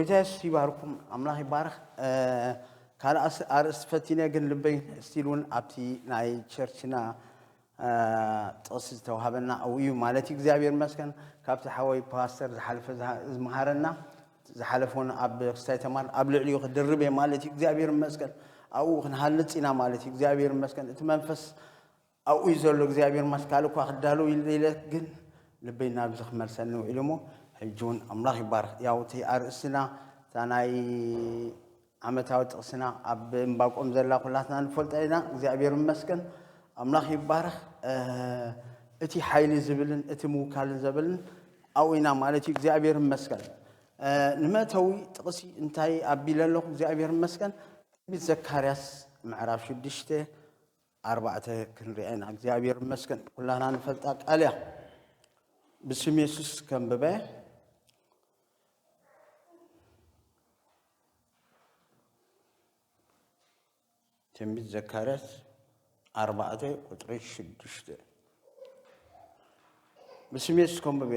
ጎይታ የሱስ ይባርኩም፣ ኣምላኽ ይባርኽ። ካልእ ኣርእስቲ ፈቲነ ግን ልበይ ስቲል እውን ኣብቲ ናይ ቸርችና ጥቕሲ ዝተዋሃበና ኣብኡ እዩ ማለት እዩ። እግዚኣብሔር ይመስገን። ካብቲ ሓወይ ፓስተር ዝሓለፈ ዝመሃረና ዝሓለፈውን ኣብ ክስታይ ተማር ኣብ ልዕሊኡ ክድርብ እየ ማለት እዩ። እግዚኣብሔር ይመስገን። ኣብኡ ክንሃንጽ ኢና ማለት እዩ። እግዚኣብሔር ይመስገን። እቲ መንፈስ ኣብኡ እዩ ዘሎ። እግዚኣብሔር ይመስገን። ካልእ እኳ ክዳለው ኢለ ግን ልበይ ናብዚ ክመልሰኒ ውዒሉ እሞ ሕጂ እውን ኣምላኽ ይባርኽ። ያው እቲ ኣርእስትና እታ ናይ ዓመታዊ ጥቕስና ኣብ እምባቆም ዘላ ኩላትና ንፈልጣ ኢና። እግዚኣብሔር ይመስገን። ኣምላኽ ይባረኽ። እቲ ሓይሊ ዝብልን እቲ ምውካልን ዘብልን ኣብኡ ኢና ማለት እዩ። እግዚኣብሔር ይመስገን። ንመእተዊ ጥቕሲ እንታይ ኣቢለ ኣለኹ? እግዚኣብሔር ይመስገን። ትንቢት ዘካርያስ ምዕራፍ ሽዱሽተ ኣርባዕተ ክንሪኣ ኢና። እግዚኣብሔር ይመስገን። ኩላና ንፈልጣ ቃል እያ። ብስም የሱስ ከንብበ። ትንቢት ዘካርያስ ኣርባዕተ ቁጽሪ ሽዱሽተ። ብስም የሱስ ከንብበ።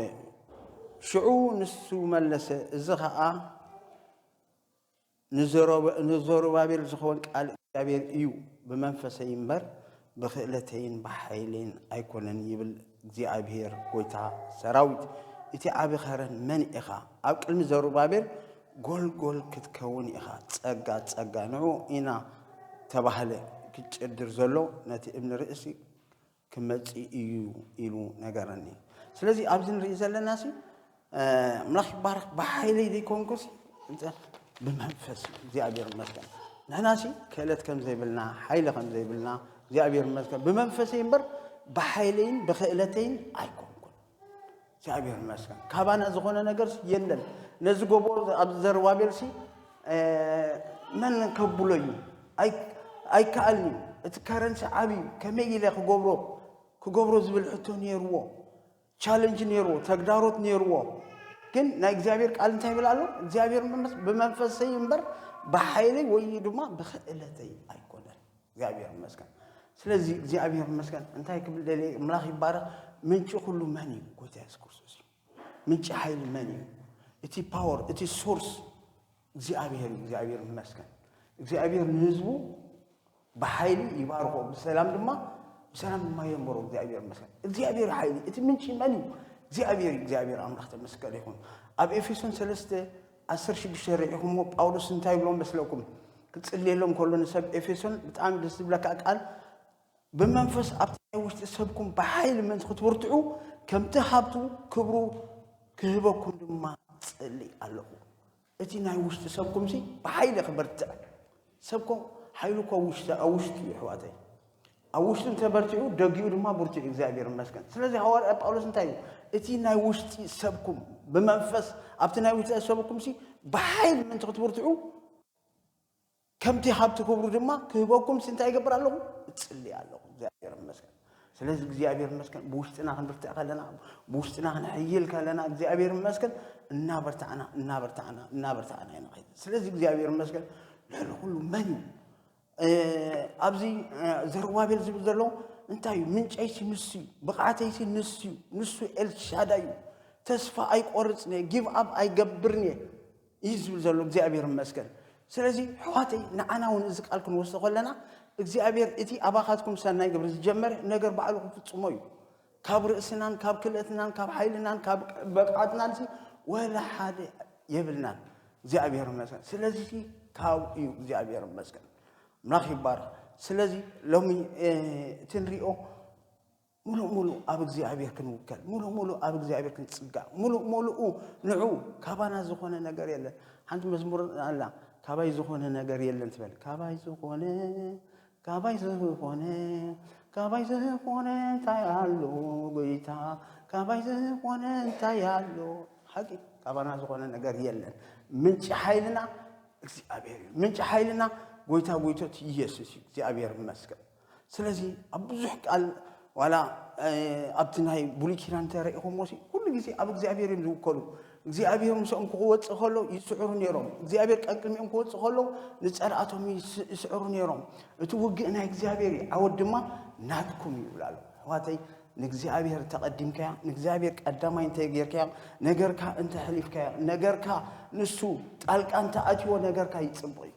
ሽዑ ንሱ መለሰ፣ እዚ ኸኣ ንዘሩባቤል ዝኸውን ቃል እግዚኣብሔር እዩ። ብመንፈሰይ እምበር ብኽእለተይን ብሓይለይን ኣይኮነን ይብል እግዚኣብሔር ጐይታ ሰራዊት። እቲ ዓቢ ኸረን መን ኢኻ? ኣብ ቅድሚ ዘሩባቤል ጎልጎል ክትከውን ኢኻ። ጸጋ ጸጋ ንዑ ኢና ተባህለ። ክጭድር ዘሎ ነቲ እምኒ ርእሲ ክመጽእ እዩ ኢሉ ነገረኒ። ስለዚ ኣብዚ ንርኢ ዘለና ሲ ኣምላኽ ይባረኽ። ብሓይለይ ዘይኮንኩስ ብመንፈስ እግዚኣብሔር ይመስገን። ንሕና ሲ ክእለት ከም ዘይብልና ሓይሊ ከም ዘይብልና እግዚኣብሔር ይመስገን። ብመንፈሰይ እምበር ብሓይለይን ብክእለተይን ኣይኮንኩን። እግዚኣብሔር ይመስገን። ካባና ዝኾነ ነገር የለን። ነዚ ጎቦ ኣብ ዘርባቤል ሲ መን ከብሎ እዩ? ኣይከኣልን እዩ። እቲ ከረንሲ ዓብዩ ከመይ ኢለ ክገብሮ ክገብሮ ዝብል ሕቶ ነይርዎ። ቻለንጅ ነይርዎ፣ ተግዳሮት ነይርዎ። ግን ናይ እግዚኣብሔር ቃል እንታይ ይብል ኣሎ? እግዚኣብሔር ብመንፈሰይ እምበር ብሓይለይ ወይ ድማ ብክእለተይ ኣይኮነን። እግዚኣብሔር ይመስገን። ስለዚ እግዚኣብሔር ይመስገን። እንታይ ክብል ደልየ? ኣምላኽ ይባረኽ። ምንጪ ኩሉ መን እዩ? ጎይታ የሱስ ክርስቶስ እዩ። ምንጪ ሓይሊ መን እዩ? እቲ ፓወር፣ እቲ ሶርስ እግዚኣብሔር እዩ። እግዚኣብሔር ይመስገን። እግዚኣብሔር ንህዝቡ ብሓይሊ ይባርኾ፣ ብሰላም ድማ ብሰላም ድማ የንበሮ። እግዚኣብሔር ይመስገን። እግዚኣብሔር ሓይሊ፣ እቲ ምንጪ መን እዩ? እግዚኣብሔር እዩ። እግዚኣብሔር ኣምላኽ ተመስገን ይኹን። ኣብ ኤፌሶን ሰለስተ ዓሰርተ ሽዱሽተ ርኢኹምዎ ጳውሎስ እንታይ ይብሎም መስለኩም? ክጽልየሎም ከሎ ንሰብ ኤፌሶን ብጣዕሚ ደስ ዝብለካ ቃል፣ ብመንፈስ ኣብቲ ናይ ውሽጢ ሰብኩም ብሓይሊ ምእንቲ ክትብርትዑ ከምቲ ሃብቱ ክብሩ ክህበኩም ድማ ጸሊ ኣለኹ። እቲ ናይ ውሽጢ ሰብኩም ሲ ብሓይሊ ክበርትዕ። ሰብኮ ሓይሉ እኮ ውሽጢ፣ ኣብ ውሽጢ እዩ ኣሕዋተይ። ኣብ ውሽጢ እንተበርቲዑ ደጊኡ ድማ ብርቱዕ እዩ፣ እግዚኣብሔር ይመስገን። ስለዚ ሃዋርያ ጳውሎስ እንታይ እዩ? እቲ ናይ ውሽጢ ሰብኩም ብመንፈስ ኣብቲ ናይ ውሽጢ ሰብኩም ሲ ብሓይሊ ምእንቲ ክትብርትዑ ከምቲ ሃብቲ ክብሩ ድማ ክህበኩም ሲ እንታይ ይገብር ኣለኹ? እጽሊ ኣለኹ። እግዚኣብሔር ይመስገን። ስለዚ እግዚኣብሔር ይመስገን ብውሽጥና ክንብርትዕ ከለና፣ ብውሽጥና ክንሕይል ከለና እግዚኣብሔር ይመስገን እናበርታዕና እናበርታዕና እናበርታዕና ኢና ንኸይድ። ስለዚ እግዚኣብሔር ይመስገን ልዕሊ ኩሉ መን እዩ? ኣብዚ ዘሩባቤል ዝብል ዘሎ እንታይ እዩ? ምንጨይሲ ንሱ እዩ፣ ብቕዓተይሲ ንሱ እዩ፣ ንሱ ኤልሻዳይ እዩ። ተስፋ ኣይቆርጽን እየ፣ ጊቭ ኣፕ ኣይገብርን እየ እዩ ዝብል ዘሎ። እግዚኣብሔር ይመስገን። ስለዚ ኣሕዋተይ ንዓና እውን እዚ ቃል ክንወስዶ ከለና እግዚኣብሔር እቲ ኣባኻትኩም ሰናይ ግብሪ ዝጀመረ ነገር ባዕሉ ክፍጽሞ እዩ። ካብ ርእስናን ካብ ክልእትናን ካብ ሓይልናን ካብ ብቕዓትናን ሲ ወላ ሓደ የብልናን። እግዚኣብሔር ይመስገን። ስለዚ ሲ ካብኡ እዩ። እግዚኣብሔር ይመስገን። ኣምላኽ ይባረኽ። ስለዚ ሎሚ እቲ ንሪኦ ሙሉእ ሙሉእ ኣብ እግዚኣብሔር ክንውከል፣ ሙሉእ ሙሉእ ኣብ እግዚኣብሔር ክንጽጋዕ፣ ሙሉእ ሙሉኡ ንዑ። ካባና ዝኾነ ነገር የለን። ሓንቲ መዝሙር ኣላ፣ ካባይ ዝኾነ ነገር የለን ትበል። ካባይ ዝኾነ ካባይ ዝኾነ ካባይ ዝኾነ እንታይ ኣሎ ጎይታ? ካባይ ዝኾነ እንታይ ኣሎ? ሓቂ ካባና ዝኾነ ነገር የለን። ምንጪ ሓይልና እግዚኣብሔር እዩ። ምንጪ ሓይልና ጎይታ ጎይቶት ኢየሱስ እዩ። እግዚኣብሔር ይመስገን። ስለዚ ኣብ ብዙሕ ቃል ዋላ ኣብቲ ናይ ብሉይ ኪዳን እንተረኢኹሞ ሲ ኩሉ ግዜ ኣብ እግዚኣብሔር እዮም ዝውከሉ። እግዚኣብሔር ምስኦም ክወፅእ ከሎ ይስዕሩ ነይሮም። እግዚኣብሔር ቀንቅሚኦም ክወፅእ ከሎ ንፀላእቶም ይስዕሩ ነይሮም። እቲ ውግእ ናይ እግዚኣብሔር እዩ፣ ዓወት ድማ ናትኩም እዩ ይብላሉ። ኣሕዋተይ ንእግዚኣብሔር እንተቐዲምካያ፣ ንእግዚኣብሔር ቀዳማይ እንተ ጌርካያ፣ ነገርካ እንተ ሕሊፍካያ፣ ነገርካ ንሱ ጣልቃ እንተ ኣትዎ ነገርካ ይጽቡቕ እዩ።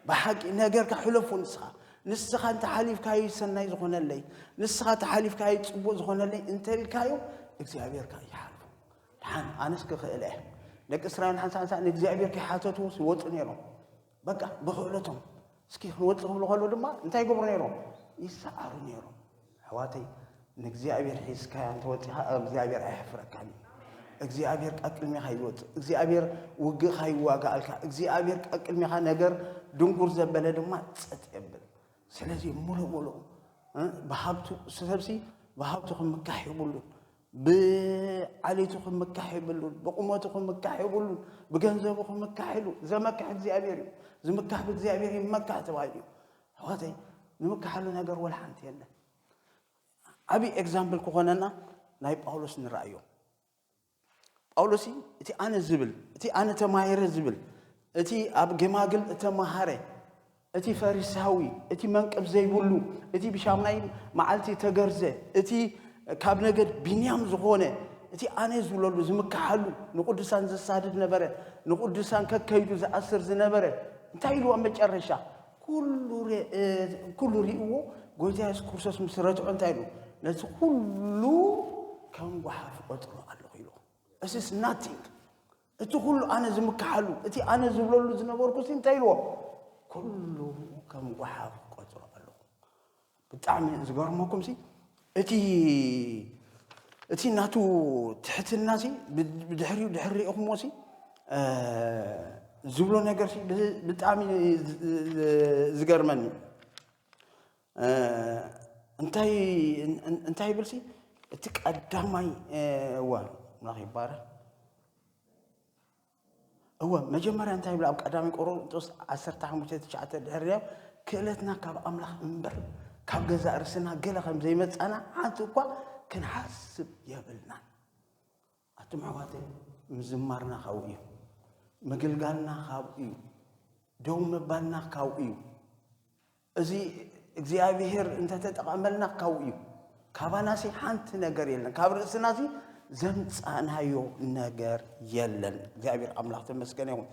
ብሓቂ ነገርካ ሕለፎ ንስኻ። ንስኻ እንተ ሓሊፍካዮ ሰናይ ዝኾነለይ፣ ንስኻ እንተ ሓሊፍካዮ ጽቡቕ ዝኾነለይ እንተ ኢልካዮ እግዚኣብሔርካ ይሓልፎ። ደሓን ኣነስ ክኽእል እየ። ደቂ እስራኤል ሓንሳ ሓንሳ ንእግዚኣብሔር ከይሓተትዎ ይወጡ ነይሮም። በቃ ብኽእለቶም እስኪ ክንወጽእ ክብሉ ከሎ ድማ እንታይ ይገብሩ ነይሮም? ይሰዓሩ ነይሮም። ኣሕዋተይ ንእግዚኣብሔር ሒዝካያ እንተወጺኻ እግዚኣብሔር ኣየሕፍረካን እዩ። እግዚኣብሔር ቀቅድሜኻ ይወጽእ። እግዚኣብሔር ውግእኻ ይዋጋኣልካ። እግዚኣብሔር ቀቅድሜኻ ነገር ድንጉር ዘበለ ድማ ጸጥ የብል። ስለዚ ሙሉእ ሙሉእ ብሃብቱ ሰብሲ ብሃብቱ ክምካሕ የብሉን። ብዓሌቱ ክምካሕ የብሉን። ብቁመቱ ክምካሕ የብሉን። ብገንዘቡ ክምካሕ ኢሉ ዘመክሕ እግዚኣብሔር እዩ። ዝምካሕ ብእግዚኣብሔር ይመካሕ ተባሂሉ እዩ። ኣሕዋተይ ንምካሓሉ ነገር ወላ ሓንቲ የለን። ዓብ ኤግዛምፕል ክኾነና ናይ ጳውሎስ ንረኣዮ። ጳውሎስ እቲ ኣነ ዝብል እቲ ኣነ ተማሂረ ዝብል እቲ ኣብ ገማግል እተማሃረ እቲ ፈሪሳዊ እቲ መንቅብ ዘይብሉ እቲ ብሻምናይ መዓልቲ ተገርዘ እቲ ካብ ነገድ ቢንያም ዝኾነ እቲ ኣነ ዝብለሉ ዝምካሓሉ ንቅዱሳን ዘሳድድ ነበረ ንቅዱሳን ከከይዱ ዝኣስር ዝነበረ እንታይ ኢሉ ኣብ መጨረሻ ኩሉ ሪእዎ ጎይታ የሱስ ክርስቶስ ምስ ረትዖ እንታይ ኢሉ ነዚ ኩሉ ከም ጓሓፍ ቆፅሮ ኣለኹ ኢሉ This is nothing። እቲ ኩሉ ኣነ ዝምክሓሉ እቲ ኣነ ዝብለሉ ዝነበርኩ ሲ እንታይ ኢልዎ? ኩሉ ከም ጓሓፍ ቆፅሮ ኣለኹ። ብጣዕሚ ዝገርመኩም ሲ እቲ እቲ ናቱ ትሕትና ሲ ብድሕሪኡ ድሕሪ ሪእኹሞ ሲ ዝብሎ ነገር ሲ ብጣዕሚ ዝገርመኒ እንታይ እንታይ ይብል ሲ እቲ ቀዳማይ እዋ ምላኽ ይባረክ እወ መጀመርያ እንታይ ይብል ኣብ ቀዳማይ ቆሮንጦስ ዓሰርተ ሓሙሽተ ትሽዓተ ድሕርያ ክእለትና ካብ ኣምላኽ እምበር ካብ ገዛእ ርስና ገለ ከም ዘይመጻና ሓንቲ እኳ ክንሓስብ የብልናን። ኣቱም ኣሕዋተይ ምዝማርና ካብኡ እዩ፣ ምግልጋልና ካብኡ እዩ፣ ደው ምባልና ካብኡ እዩ። እዚ እግዚኣብሔር እንተተጠቐመልና ካብኡ እዩ። ካባናሲ ሓንቲ ነገር የለን፣ ካብ ርእስናሲ ዘምፃእናዮ ነገር የለን። እግዚኣብሔር ኣምላኽ ተመስገን ይኹን።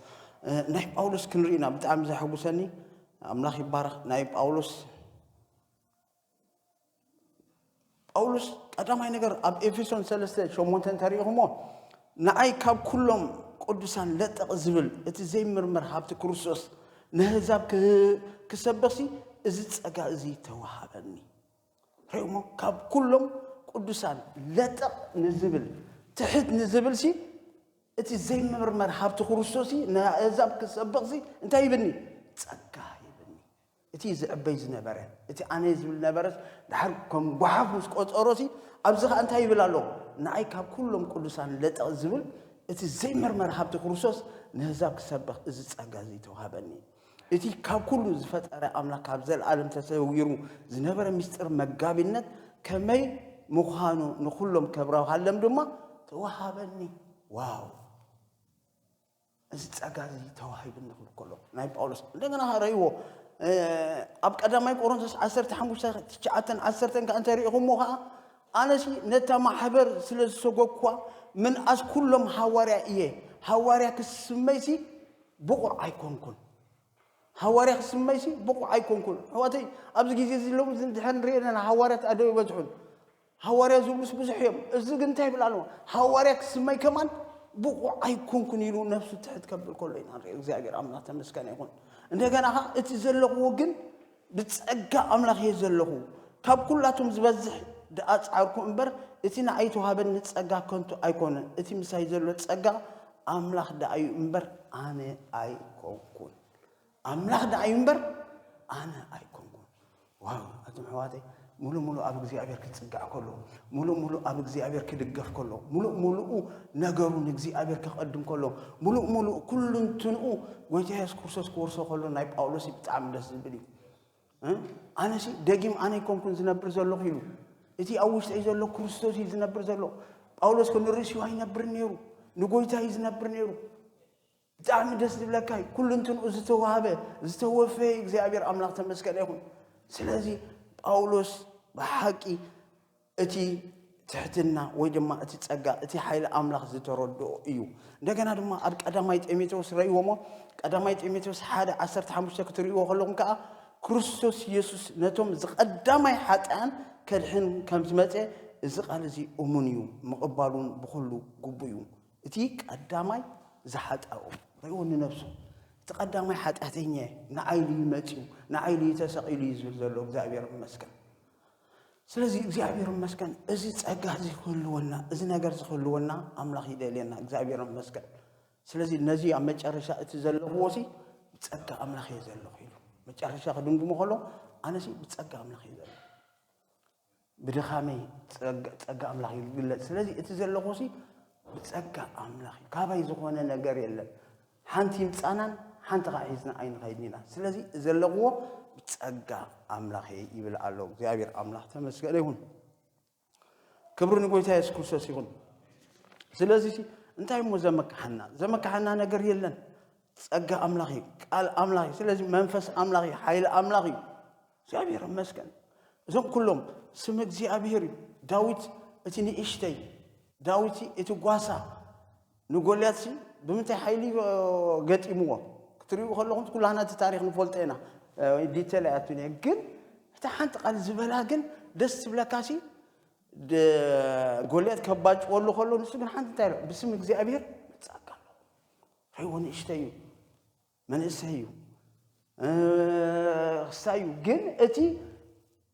ናይ ጳውሎስ ክንርኢና ብጣዕሚ ዘሐጉሰኒ ኣምላኽ ይባረኽ። ናይ ጳውሎስ ጳውሎስ ቀዳማይ ነገር ኣብ ኤፌሶን ሰለስተ ሸሞንተ እንተሪኢኹሞ ንዓይ ካብ ኩሎም ቅዱሳን ለጠቕ ዝብል እቲ ዘይምርመር ሃብቲ ክርስቶስ ንህዛብ ክሰብኽሲ እዚ ጸጋ እዚ ተዋሃበኒ። ርእሞ ካብ ኩሎም ቅዱሳን ለጠቕ ንዝብል ትሕት ንዝብል ሲ እቲ ዘይምርመር ሃብቲ ክርስቶስ ሲ ንህዛብ ክሰብኽሲ እንታይ ይብኒ? ጸጋ ይብኒ። እቲ ዝዕበይ ዝነበረ እቲ ኣነ ዝብል ነበረስ ድሓር ከም ጓሓፍ ምስ ቆፀሮሲ ኣብዚ ከዓ እንታይ ይብል ኣሎ? ንኣይ ካብ ኩሎም ቅዱሳን ለጠቕ ዝብል እቲ ዘይመርመር ሃብቲ ክርስቶስ ንህዛብ ክሰብኽ እዚ ፀጋ እዚ ተዋሃበኒ። እቲ ካብ ኩሉ ዝፈጠረ ኣምላኽ ካብ ዘለኣለም ተሰዊሩ ዝነበረ ምስጢር መጋቢነት ከመይ ምዃኑ ንኩሎም ከብረሃሎም ድማ ተዋሃበኒ። ዋው እዚ ጸጋ እዚ ተዋሂብኒ ክብል ከሎ ናይ ጳውሎስ እንደገና ረእይዎ ኣብ ቀዳማይ ቆሮንቶስ ዓሰርተ ሓሙሽተ ትሽዓተን ዓሰርተን ከኣ እንተሪእኹሞ ከኣ ኣነሲ ነታ ማሕበር ስለ ዝሰጎግኳ ምንኣስ ኩሎም ሃዋርያ እየ ሃዋርያ ክስመይሲ ብቑዕ ኣይኮንኩን ሃዋርያ ክስመይሲ ብቑዕ ኣይኮንኩን ኣሕዋተይ ኣብዚ ግዜ እዚ ሎም ድሕር ንሪኦ ዘለና ሃዋርያት ኣደው ይበዝሑን ሃዋርያ ዝብሉስ ብዙሕ እዮም። እዚ ግን እንታይ ይብል ኣሎ? ሃዋርያ ክስመይ ከማን ብቑዕ ኣይኮንኩን ኢሉ ነፍሱ ትሕት ከብል ከሎ ኢና ንሪኦ። እግዚኣብሔር ኣምላኽ ተመስገነ ይኹን። እንደገና ኸዓ እቲ ዘለኽዎ ግን ብጸጋ ኣምላኽ እየ ዘለኹ። ካብ ኩላቶም ዝበዝሕ ደኣ ጻዕርኩ እምበር እቲ ንዓይ ተዋሃበኒ ጸጋ ከንቱ ኣይኮነን። እቲ ምሳይ ዘሎ ጸጋ ኣምላኽ ደኣ እዩ እምበር ኣነ ኣይኮንኩን። ኣምላኽ ደኣ እዩ እምበር ኣነ ኣይኮንኩን። ዋው ኣቱም ኣሕዋተይ ሙሉእ ሙሉእ ኣብ እግዚኣብሔር ክጽጋዕ ከሎ ሙሉእ ሙሉእ ኣብ እግዚኣብሔር ክድገፍ ከሎ ሙሉእ ሙሉኡ ነገሩ ንእግዚኣብሔር ክቐድም ከሎ ሙሉእ ሙሉእ ኩሉ እንትንኡ ጎይታ የሱስ ክርስቶስ ክወርሶ ከሎ ናይ ጳውሎስ እዩ ብጣዕሚ ደስ ዝብል እዩ። ኣነሲ ደጊም ኣነ ኣይኮንኩን ዝነብር ዘለኹ ኢሉ እቲ ኣብ ውሽጠይ ዘሎ ክርስቶስ እዩ ዝነብር ዘሎ። ጳውሎስ ከ ንርእሲኡ ኣይነብርን ነይሩ፣ ንጎይታ እዩ ዝነብር ነይሩ። ብጣዕሚ ደስ ዝብለካ እዩ። ኩሉ እንትንኡ ዝተዋህበ ዝተወፈየ እግዚኣብሔር ኣምላኽ ተመስገነ ይኹን። ስለዚ ጳውሎስ ብሓቂ እቲ ትሕትና ወይ ድማ እቲ ጸጋ፣ እቲ ሓይሊ ኣምላኽ ዝተረድኦ እዩ። እንደገና ድማ ኣብ ቀዳማይ ጢሞቴዎስ ረእይዎሞ፣ ቀዳማይ ጢሞቴዎስ ሓደ ዓሰርተ ሓሙሽተ ክትርእይዎ ከለኹም ከኣ፣ ክርስቶስ የሱስ ነቶም ዝቐዳማይ ሓጥኣን ከድሕን ከም ዝመጸ፣ እዚ ቃል እዚ እሙን እዩ፣ ምቕባሉን ብኹሉ ግቡእ እዩ። እቲ ቀዳማይ ዝሓጣኡ ረእይዎ ንነብሱ፣ እቲ ቀዳማይ ሓጢኣተኛ ንዓይ ኢሉ እዩ መጺኡ፣ ንዓይ ኢሉ እዩ ተሰቒሉ እዩ ዝብል ዘሎ። እግዚኣብሔር ይመስገን። ስለዚ እግዚኣብሔር ይመስገን፣ እዚ ጸጋ እዚ ክህልወና፣ እዚ ነገር እዚ ክህልወና ኣምላኽ ይደልየና። እግዚኣብሔር ይመስገን። ስለዚ ነዚ ኣብ መጨረሻ እቲ ዘለኽዎ ሲ ብጸጋ ኣምላኽ እየ ዘለኹ ኢሉ መጨረሻ ክድምድሞ ከሎ፣ ኣነ ሲ ብጸጋ ኣምላኽ እየ ዘለኹ፣ ብድኻመይ ጸጋ ኣምላኽ እዩ ዝግለጽ። ስለዚ እቲ ዘለኹ ሲ ብጸጋ ኣምላኽ እዩ፣ ካባይ ዝኾነ ነገር የለን። ሓንቲ ይምጻናን ሓንቲ ኸዓ ሒዝና ኣይንኸይድን ኢና። ስለዚ ዘለኽዎ ብጸጋ ኣምላኽ እየ ይብል ኣሎ። እግዚኣብሔር ኣምላኽ ተመስገነ ይኹን። ክብሪ ንጎይታ የሱስ ክርስቶስ ይኹን። ስለዚ ሲ እንታይ እሞ ዘመካሓና? ዘመካሓና ነገር የለን። ጸጋ ኣምላኽ እዩ፣ ቃል ኣምላኽ እዩ። ስለዚ መንፈስ ኣምላኽ እዩ፣ ሓይሊ ኣምላኽ እዩ። እግዚኣብሔር ይመስገን። እዞም ኩሎም ስም እግዚኣብሔር እዩ። ዳዊት እቲ ንእሽተይ፣ ዳዊት እቲ ጓሳ ንጎልያት ሲ ብምንታይ ሓይሊ ገጢምዎ ክትሪኡ ከለኹም ኩላህና እቲ ታሪኽ ንፈልጦ ኢና። ዲቴል ኣይኣቱን እየ፣ ግን እታ ሓንቲ ቃል ዝበላ ግን ደስ ትብለካ ሲ ጎልያት ከባጭወሉ ከሎ ንሱ ግን ሓንቲ እንታይ ኢሉ? ብስም እግዚኣብሔር መጻእካ ኣለኹ። ሪእዎ ንእሽተይ እዩ፣ መንእሰይ እዩ፣ ክሳይ እዩ። ግን እቲ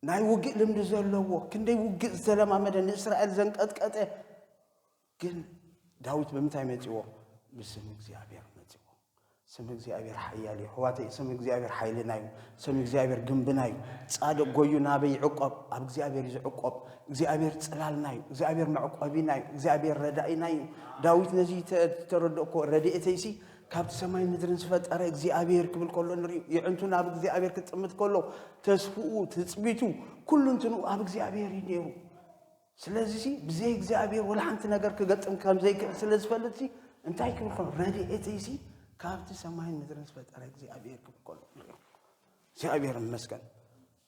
ናይ ውግእ ልምዲ ዘለዎ፣ ክንደይ ውግእ ዝተለማመደ፣ ንእስራኤል ዘንቀጥቀጠ፣ ግን ዳዊት ብምንታይ መጺዎ? ብስም እግዚኣብሔር መጺዎ። ስም እግዚኣብሔር ሓያል እዩ። ኣሕዋተይ፣ ስም እግዚኣብሔር ሓይልና እዩ። ስም እግዚኣብሔር ግንብና እዩ። ጻድቕ ጎዩ ናበይ ይዕቆብ? ኣብ እግዚኣብሔር እዩ ዝዕቆብ። እግዚኣብሔር ጽላልና እዩ። እግዚኣብሔር መዕቆቢና እዩ። እግዚኣብሔር ረዳኢና እዩ። ዳዊት ነዚ ተ-፣ ተረድኦ እኮ፣ ረድኤተይሲ ካብቲ ሰማይ ምድርን ዝፈጠረ እግዚኣብሔር ክብል ከሎ ንርእዩ። የዕንቱ ናብ እግዚኣብሔር ክጥምት ከሎ፣ ተስፍኡ፣ ትጽቢቱ፣ ኩሉ እንትንኡ ኣብ እግዚኣብሔር እዩ ነይሩ። ስለዚሲ ብዘይ እግዚኣብሔር ወላ ሓንቲ ነገር ክገጥም ከም ዘይክእል ስለ ዝፈልጥሲ እንታይ ክብል ከሎ? ረድኤተይሲ ካብቲ ሰማይን ምድርን ዝፈጠረ እግዚኣብሔር ክብል ከሎ ንርእዮ። እግዚኣብሔር ይመስገን።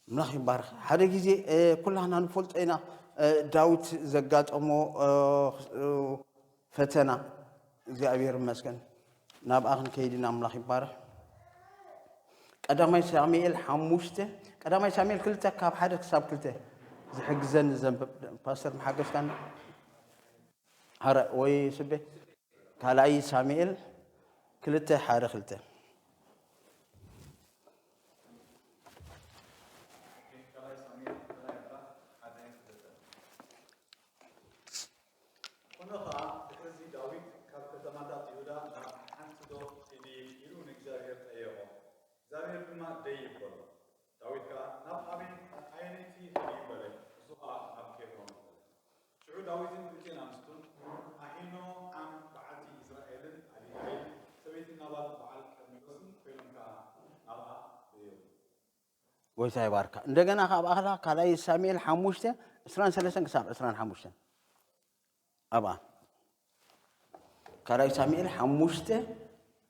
ኣምላኽ ይባርኽ። ሓደ ግዜ፣ እ፣ ኩላህና ንፈልጦ ኢና፣ እ፣ ዳዊት ዘጋጠሞ፣ እ፣ እ፣ ፈተና። እግዚኣብሔር ይመስገን። ናብኣ ክንከይድ ኢና። ኣምላኽ ይባርኽ። ቀዳማይ ሳሙኤል ሓሙሽተ፣ ቀዳማይ ሳሙኤል ክልተ ካብ ሓደ ክሳብ ክልተ ዝሕግዘኒ ዘንብብ። ፓስተር መሓገዝካኒ? ሓረ ወይ ስቤ? ካልኣይ ሳሙኤል ክልተ ሓደ ክልተ። ኮነ ኸኣ፣ ድሕርዚ ዳዊት ካብ ከተማታት ይሁዳ ናብ ሓንቲ ዶ ኪዲ ኢሉ ንእግዚኣብሄር ጠየቖ። እግዚኣብሄር ድማ ደይብ በሎ። ዳዊት ከኣ፣ ናብ ኣበይ-፣ ኣየነይቲ ኪዲ በለ። እሱ ኸኣ፣ ናብ ኬብሮን በለ። ሽዑ ዳዊትን ክልቴን ኣንስቱን፣ ኣሒኖዓም በዓልቲ ኢይዝራኤልን ኣቢጋይል ሰበይቲ ናባል በዓል ቀርሜሎስን ኮይኖም ከኣ ናብኣ ደየቡ። ጎይታ ይባርካ። እንደገና ካብ ኣኽላ ካልኣይ ሳሙኤል ሓሙሽተ፣ ዕስራን ሰለስተን ክሳብ ዕስራን ሓሙሽተን። ኣብኣ። ካልኣይ ሳሙኤል ሓሙሽተ፣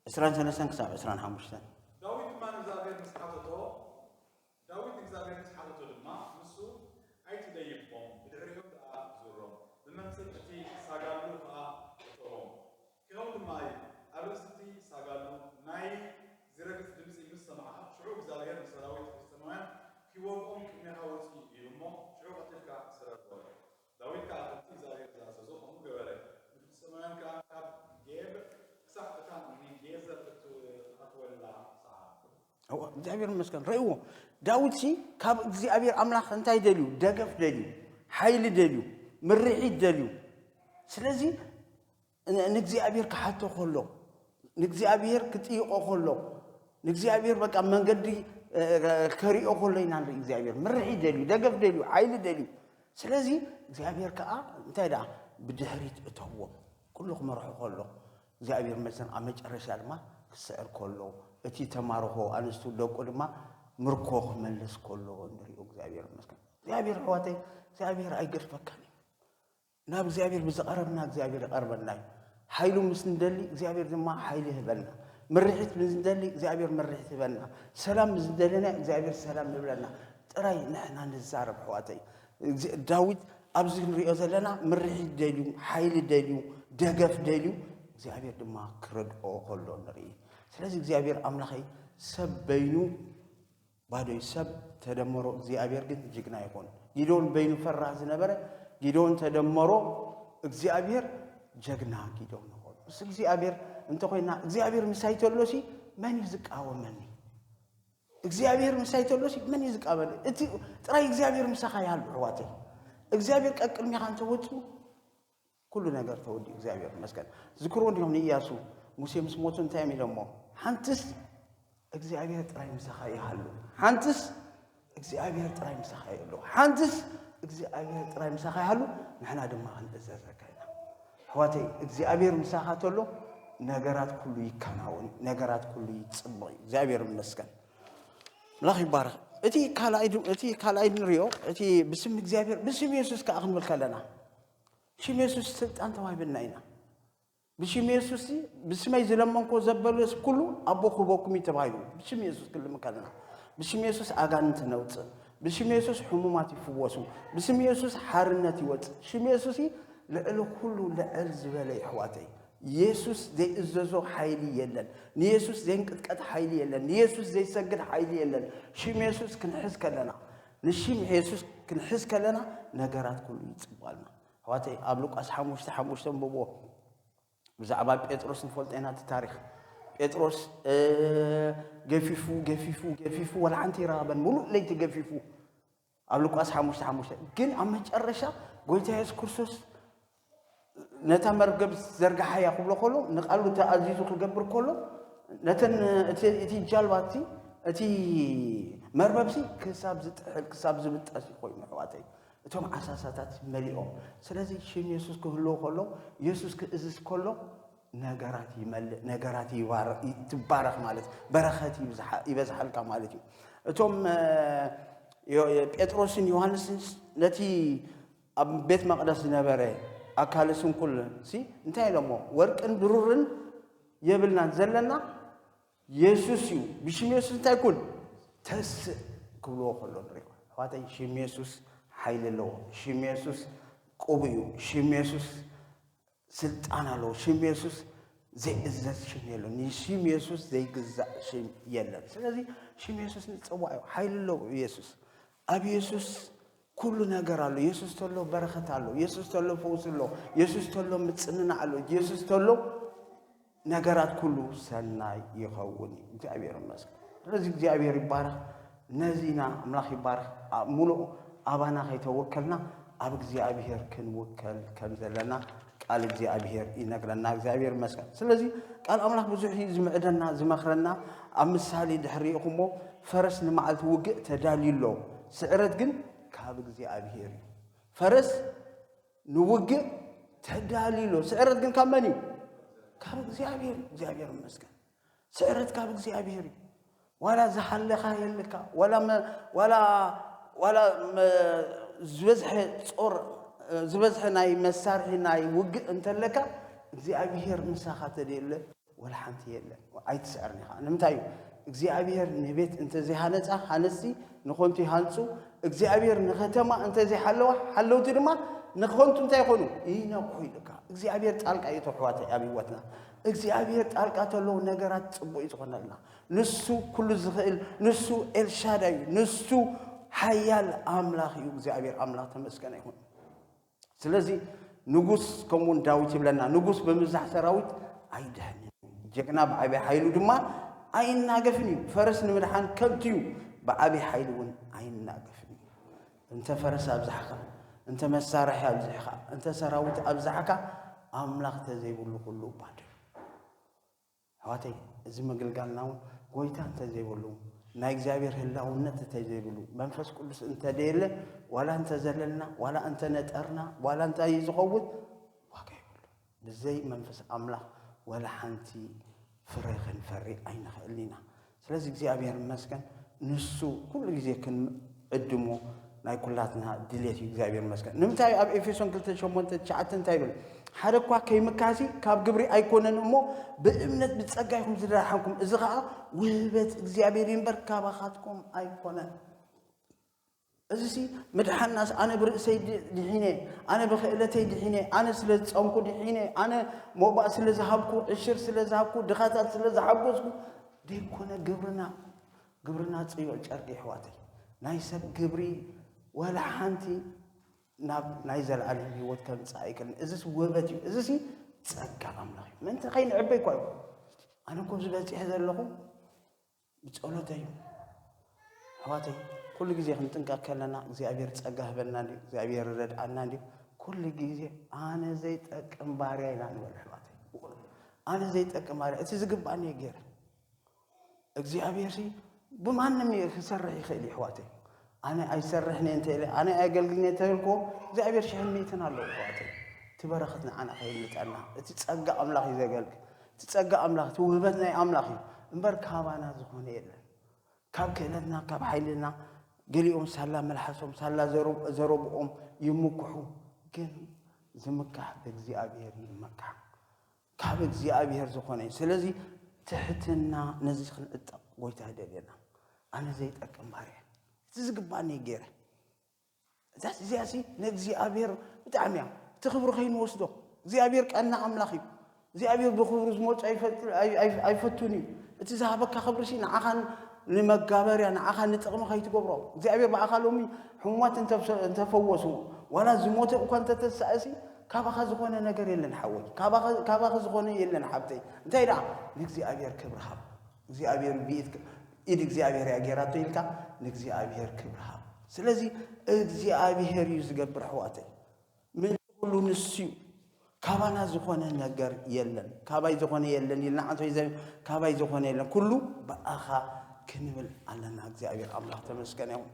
ዕስራን ሰለስተን ክሳብ ዕስራን ሓሙሽተን። ዳዊት ድማ ንእግዚኣብሔር ምስ ሓተቶ፣ ዳዊት ንእግዚኣብሔር ምስ ሓተቶ ድማ፣ ንሱ፣ "ኣይትደይቦም፣ ብድሕሪኦም ደኣ ዙሮም፣ ብመንጽር እቲ ሳጋሉ ከኣ እተዎም። ኪኸውን ድማ እዩ፣ ኣብ ርእሲ እቲ ሳጋሉ ናይ ዚረግጽ ድምጺ ምስ ሰማዕካ፣ ሽዑ እግዚኣብሔር ንሰራዊት ፍልስጥኤማውያን ኪወግኦም ቅድሜኻ ወጺኡ እዩ እሞ፣ ሽዑ ቀቲልካ ስረር" በሎ። ዳዊት ከኣ ከምቲ እግዚኣብሔር ዝኣዘዞ ከምኡ ገበረ። ንፍልስጥኤማውያን ከኣ ካብ ጌብ ክሳብ እታ ንጌዘር እትኣትወላ ሰዓት። እዋ፣ እግዚኣብሔር ይመስገን። ረእይዎ፣ ዳዊትሲ ካብ እግዚኣብሔር ኣምላኽ እንታይ ደልዩ? ደገፍ ደልዩ፣ ሓይሊ ደልዩ፣ ምርሒት ደልዩ። ስለዚ ን-፣ ንእግዚኣብሔር ክሓቶ ከሎ፣ ንእግዚኣብሔር ክጥይቆ ከሎ፣ ንእግዚኣብሔር በቃ መንገዲ፣ እ፣ ከሪኦ ከሎ ኢና ንርኢ። እግዚኣብሔር ምርሒት ደልዩ፣ ደገፍ ደልዩ፣ ሓይሊ ደልዩ። ስለዚ እግዚኣብሔር ከኣ እንታይ ደኣ ብድሕሪት እተዎም፣ ኩሉ ክመርሖ ከሎ፣ እግዚኣብሔር ይመስገን ኣብ መጨረሻ ድማ ክስዕር ከሎ፣ እቲ ተማርኾ ኣንስቱ ደቁ ድማ ምርኮ ክመልስ ከሎ ንሪኦ። እግዚኣብሔር ይመስገን። እግዚኣብሔር ኣሕዋተይ፣ እግዚኣብሔር ኣይገድፈካን እዩ። ናብ እግዚኣብሔር ብዝቐረብና እግዚኣብሔር ይቐርበና እዩ። ሓይሉ ምስ ንደሊ እግዚኣብሔር ድማ ሓይሊ ይህበና። ምርሒት ምስ ንደሊ እግዚኣብሔር ምርሒት ይህበና። ሰላም ምስ ንደለና እግዚኣብሔር ሰላም ይብለና። ጥራይ ንሕና ንዛረብ ኣሕዋተይ። እዚ ዳዊት ኣብዚ ንሪኦ ዘለና ምርሒት ደልዩ፣ ሓይሊ ደልዩ፣ ደገፍ ደልዩ እግዚኣብሔር ድማ ክረድኦ ከሎ ንርኢ። ስለዚ እግዚኣብሔር ኣምላኸይ ሰብ በይኑ ባዶይ ሰብ ተደመሮ እግዚኣብሔር ግን ጅግና ይኾን። ጊዶን በይኑ ፈራህ ዝነበረ ጊዶን ተደመሮ እግዚኣብሔር ጀግና ጊዶን ይኾን። ምስ እግዚኣብሔር እንተኾይና እግዚኣብሔር ምሳይ ተሎሲ መን እዩ ዝቃወመኒ? እግዚኣብሔር ምሳይ ተሎሲ መን እዩ ዝቃወመኒ? እቲ ጥራይ እግዚኣብሔር ምሳኻ ይሃሉ ኣሕዋተይ። እግዚኣብሔር ቀቅድሚኻ እንተወፁ ኩሉ ነገር ተወዲኡ እግዚኣብሔር ይመስገን። ዝክሮ እንዲኹም ንእያሱ ሙሴ ምስ ሞቱ እንታይ እዮም ኢሎሞ? ሓንትስ እግዚኣብሔር ጥራይ ምሳኻ ይሃሉ። ሓንትስ እግዚኣብሔር ጥራይ ምሳኻ ይህሉ። ሓንትስ እግዚኣብሔር ጥራይ ምሳኻ ይሃሉ። ንሕና ድማ ክንእዘዘካ ኢና ኣሕዋተይ። እግዚኣብሔር ምሳኻ ተሎ ነገራት ኩሉ ይከናወን እዩ። ነገራት ኩሉ ይፅብቕ እዩ። እግዚኣብሔር ይመስገን። ምላኽ ይባረኽ። እቲ ካልኣይ ድ- እቲ ካልኣይ ንሪኦ እቲ ብስም እግዚኣብሔር ብስም የሱስ ከዓ ክንብል ከለና ሽም የሱስ ስልጣን ተዋሂብና ኢና። ብሽም የሱስ ብስመይ ዝለመንኮ ዘበለስ ኩሉ ኣቦ ክህበኩም እዩ ተባሂሉ። ብሽም የሱስ ክልምን ከለና ብሽም የሱስ ኣጋንንት ነውፅእ። ብሽም የሱስ ሕሙማት ይፍወሱ። ብስም የሱስ ሓርነት ይወፅእ። ሽም የሱስ ልዕሊ ኩሉ ልዕል ዝበለ ይሕዋተይ። የሱስ ዘይእዘዞ ሓይሊ የለን። ንየሱስ ዘይንቅጥቀጥ ሓይሊ የለን። ንየሱስ ዘይሰግድ ሓይሊ የለን። ሽም የሱስ ክንሕዝ ከለና ንሽም የሱስ ክንሕዝ ከለና ነገራት ኩሉ ይፅባልና። ኣሕዋተይ ኣብ ሉቃስ ሓሙሽተ ሓሙሽተ ንብቦ ብዛዕባ ጴጥሮስ ንፈልጦ ኢና እቲ ታሪኽ። ጴጥሮስ ገፊፉ ገፊፉ ገፊፉ ወላ ሓንቲ ይረኸበን፣ ሙሉእ ለይቲ ገፊፉ ኣብ ሉቃስ ሓሙሽተ ሓሙሽተ። ግን ኣብ መጨረሻ ጎይታ የሱስ ክርስቶስ ነታ መርገብ ዘርግሓያ ክብሎ ከሎ ንቃሉ ተኣዚዙ ክገብር ከሎ ነተን እቲ ጃልባቲ እቲ መርበብሲ ክሳብ ዝጥሕል ክሳብ ዝብጠስ ኮይኑ ኣሕዋተይ እቶም ዓሳሳታት መሊኦም። ስለዚ ሽም የሱስ ክህልዎ ከሎ የሱስ ክእዝዝ ከሎ ነገራት ይመልእ፣ ነገራት ይባረ- ትባረኽ ማለት በረኸት ይብዝሓ- ይበዝሓልካ ማለት እዩ። እቶም እ፣ ዮ- ጴጥሮስን ዮሃንስን ነቲ ኣብ ቤት መቕደስ ዝነበረ ኣካለ ስንኩል ሲ እንታይ ኢሎሞ? ወርቅን ብሩርን የብልናን፣ ዘለና የሱስ እዩ። ብሽም የሱስ እንታይ ኩን ተስእ ክብልዎ ከሎ ንሪኦ። ኣሕዋተይ ሽም የሱስ ሓይሊ ኣለዎ። ሽም የሱስ ቅቡእ እዩ። ሽም የሱስ ስልጣን ኣለዎ። ሽም የሱስ ዘይእዘዝ ሽም የለን። ንሽም የሱስ ዘይግዛእ ሽም የለን። ስለዚ ሽም የሱስ ንፅዋዕ እዩ። ሓይሊ ኣለዎ የሱስ። ኣብ የሱስ ኩሉ ነገር ኣሎ። የሱስ ተሎ በረኸት ኣሎ። የሱስ ተሎ ፈውሲ ኣሎ። የሱስ ተሎ ምፅንናዕ ኣሎ። የሱስ ተሎ ነገራት ኩሉ ሰናይ ይኸውን እዩ። እግዚኣብሔር ይመስገን። ስለዚ እግዚኣብሔር ይባረኽ። ነዚና ኣምላኽ ይባረኽ። ኣብ ሙሉእ ኣባና ከይተወከልና ኣብ እግዚኣብሔር ክንውከል ከም ዘለና ቃል እግዚኣብሔር ይነግረና። እግዚኣብሔር ይመስገን። ስለዚ ቃል ኣምላኽ ብዙሕ እዩ ዝምዕደና ዝመኽረና። ኣብ ምሳሌ ድሕሪ ኢኹሞ ፈረስ ንመዓልቲ ውግእ ተዳልዩ ኣሎ፣ ስዕረት ግን ካብ እግዚኣብሔር እዩ። ፈረስ ንውግእ ተዳልዩ ኣሎ፣ ስዕረት ግን ካብ መን እዩ? ካብ እግዚኣብሔር። እግዚኣብሔር ይመስገን። ስዕረት ካብ እግዚኣብሔር እዩ። ዋላ ዝሃለኻ የልካ ዋላ መ- ዋላ ዋላ መ- ዝበዝሐ ጾር ዝበዝሐ ናይ መሳርሒ ናይ ውግእ እንተለካ እግዚኣብሔር ምሳኻ ተደየለ ወላ ሓንቲ የለን። ኣይትስዕርን ኢኻ። ንምንታይ እዩ እግዚኣብሔር ንቤት እንተዘይሃነፃ ሃነፅቲ ንኾንቱ ይሃንፁ። እግዚኣብሔር ንከተማ እንተዘይሓለዋ ሓለውቲ ድማ ንኾንቱ እንታይ ይኾኑ ይነኩ ኢልካ እግዚኣብሔር ጣልቃ እዩ ተሕዋተ ኣብ ህይወትና። እግዚኣብሔር ጣልቃ ተለዉ ነገራት ፅቡቅ እዩ ዝኾነልና። ንሱ ኩሉ ዝኽእል ንሱ ኤልሻዳይ እዩ። ንሱ ሓያል ኣምላኽ እዩ። እግዚኣብሔር ኣምላኽ ተመስገነ ይኹን። ስለዚ ንጉስ ከምኡውን ዳዊት ይብለና ንጉስ ብምብዛሕ ሰራዊት ኣይድሕንን፣ ጀግና ብዓብይ ሓይሉ ድማ ኣይናገፍን እዩ። ፈረስ ንምድሓን ከብቲ እዩ፣ ብዓብይ ሓይሉ እውን ኣይናገፍን እዩ። እንተ ፈረስ ኣብዛሕካ፣ እንተ መሳርሒ ኣብዚሕካ፣ እንተ ሰራዊት ኣብዛሕካ፣ ኣምላኽ ተዘይብሉ ኩሉ ባዶ እዩ። ኣሕዋተይ፣ እዚ ምግልጋልና እውን ጎይታ እንተዘይብሉ፣ ናይ እግዚኣብሔር ህላውነት እንተዘይብሉ፣ መንፈስ ቅዱስ እንተደየለ፣ ዋላ እንተዘለልና፣ ዋላ እንተነጠርና፣ ዋላ እንታይ እዩ ዝኸውን? ዋጋ የብሉ። ብዘይ መንፈስ ኣምላኽ ዋላ ሓንቲ ፍረ ክንፈሪ ኣይንኽእልን ኢና። ስለዚ እግዚኣብሔር ይመስገን፣ ንሱ ኩሉ ግዜ ክንዕድሞ ናይ ኩላትና ድሌት እዩ። እግዚኣብሔር ይመስገን። ንምንታይ ኣብ ኤፌሶን ክልተ ሸሞንተ ትሽዓተ እንታይ ይብል? ሓደ እኳ ከይምካሲ ካብ ግብሪ ኣይኮነን እሞ ብእምነት ብጸጋ ኢኹም ዝደሓንኩም፣ እዚ ኸኣ ውህበት እግዚኣብሔር እዩ እምበር ካባኻትኩም ኣይኮነን። እዚሲ ምድሓናስ ኣነ ብርእሰይ ድ- ድሒነ፣ ኣነ ብክእለተይ ድሒነ፣ ኣነ ስለ ዝጸምኩ ድሒነ፣ ኣነ ሞባእ ስለ ዝሃብኩ፣ ዕሽር ስለ ዝሃብኩ፣ ድኻታት ስለ ዝሓገዝኩ ደይኮነ ግብርና። ግብርና ጽዩቕ ጨርቂ ይሕዋተይ። ናይ ሰብ ግብሪ ወላ ሓንቲ ናብ ናይ ዘለኣለም ህይወት ከምጽእ ኣይክእልን። እዚስ ውበት እዩ። እዚሲ ጸጋ ኣምላኽ እዩ። ምእንቲ ከይንዕበይ እኳ እዩ። ኣነ እኮ ኣብዚ በጺሐ ዘለኹ ብጸሎተይ እዩ። ኣሕዋተይ፣ ኩሉ ግዜ ክንጥንቀቅ ከለና እግዚኣብሔር ጸጋ ህበና እንድዩ፣ እግዚኣብሔር ረድኣና እንድዩ። ኩሉ ግዜ ኣነ ዘይጠቅም ባርያ ኢና ንበል ኣሕዋተይ። ኣነ ዘይጠቅም ባርያ፣ እቲ ዝግባኒ እየ ገይረ። እግዚኣብሔር ሲ ብማንም ክሰርሕ ይኽእል እዩ ኣሕዋተይ። ኣነ ኣይሰርሕን እየ እንተ ኢለ፣ ኣነ ኣየገልግልን እየ እንተ ኢልኩዎ፣ እግዚኣብሔር ሽሕን ሚእትን ኣለዎ ኣሕዋተይ። እቲ በረኸት ንዓና ከይምልጠና፣ እቲ ጸጋ ኣምላኽ እዩ ዘገልግል። እቲ ጸጋ ኣምላኽ፣ እቲ ውህበት ናይ ኣምላኽ እዩ እምበር ካባና ዝኾነ የለን። ካብ ክእለትና፣ ካብ ሓይልና፣ ገሊኦም ሳላ መልሓሶም፣ ሳላ ዘረብ- ዘረብኦም ይምክሑ። ግን ዝምካሕ ብእግዚኣብሔር ይመካሕ። ካብ እግዚኣብሔር ዝኾነ እዩ። ስለዚ ትሕትና ነዚ ክንዕጠቕ ጎይታ ይደልየና። ኣነ ዘይጠቅም ባርያ፣ እቲ ዝግባኒ ገይረ። እዛ እዚኣሲ ንእግዚኣብሔር ብጣዕሚ እያ። እቲ ክብሪ ከይንወስዶ። እግዚኣብሔር ቀና ኣምላኽ እዩ። እግዚኣብሔር ብኽብሩ ዝመፁ ኣይፈት- ኣይ- ኣይ- ኣይፈቱን እዩ። እቲ ዝሃበካ ክብሪሲ ንዓኻን ንመጋበርያ ንዓኻን ንጥቕሚ ከይትገብሮ። እግዚኣብሔር ብኣኻ ሎሚ ሕሙማት እንተፍሰ- እንተፈወሱ ዋላ ዝሞተ እኳ እንተተሳእሲ ካባኻ ዝኾነ ነገር የለን ሓወይ። ካባኻ- ካባኺ ዝኾነ የለን ሓብተይ። እንታይ ደኣ ንእግዚኣብሔር ክብሪ ሃብ። እግዚኣብሔር ብኢድ ኢድ እግዚኣብሔር እያ ገይራቶ ኢልካ ንእግዚኣብሔር ክብሪ ሃብ። ስለዚ እግዚኣብሔር እዩ ዝገብር ኣሕዋተይ። ምእንቲ ኩሉ ንሱ እዩ። ካባና ዝኾነ ነገር የለን። ካባይ ዝኾነ የለን ኢልና ዓንቶ ይዘ ካባይ ዝኾነ የለን። ኩሉ ብኣኻ ክንብል ኣለና። እግዚኣብሔር ኣምላኽ ተመስገን ይኹን።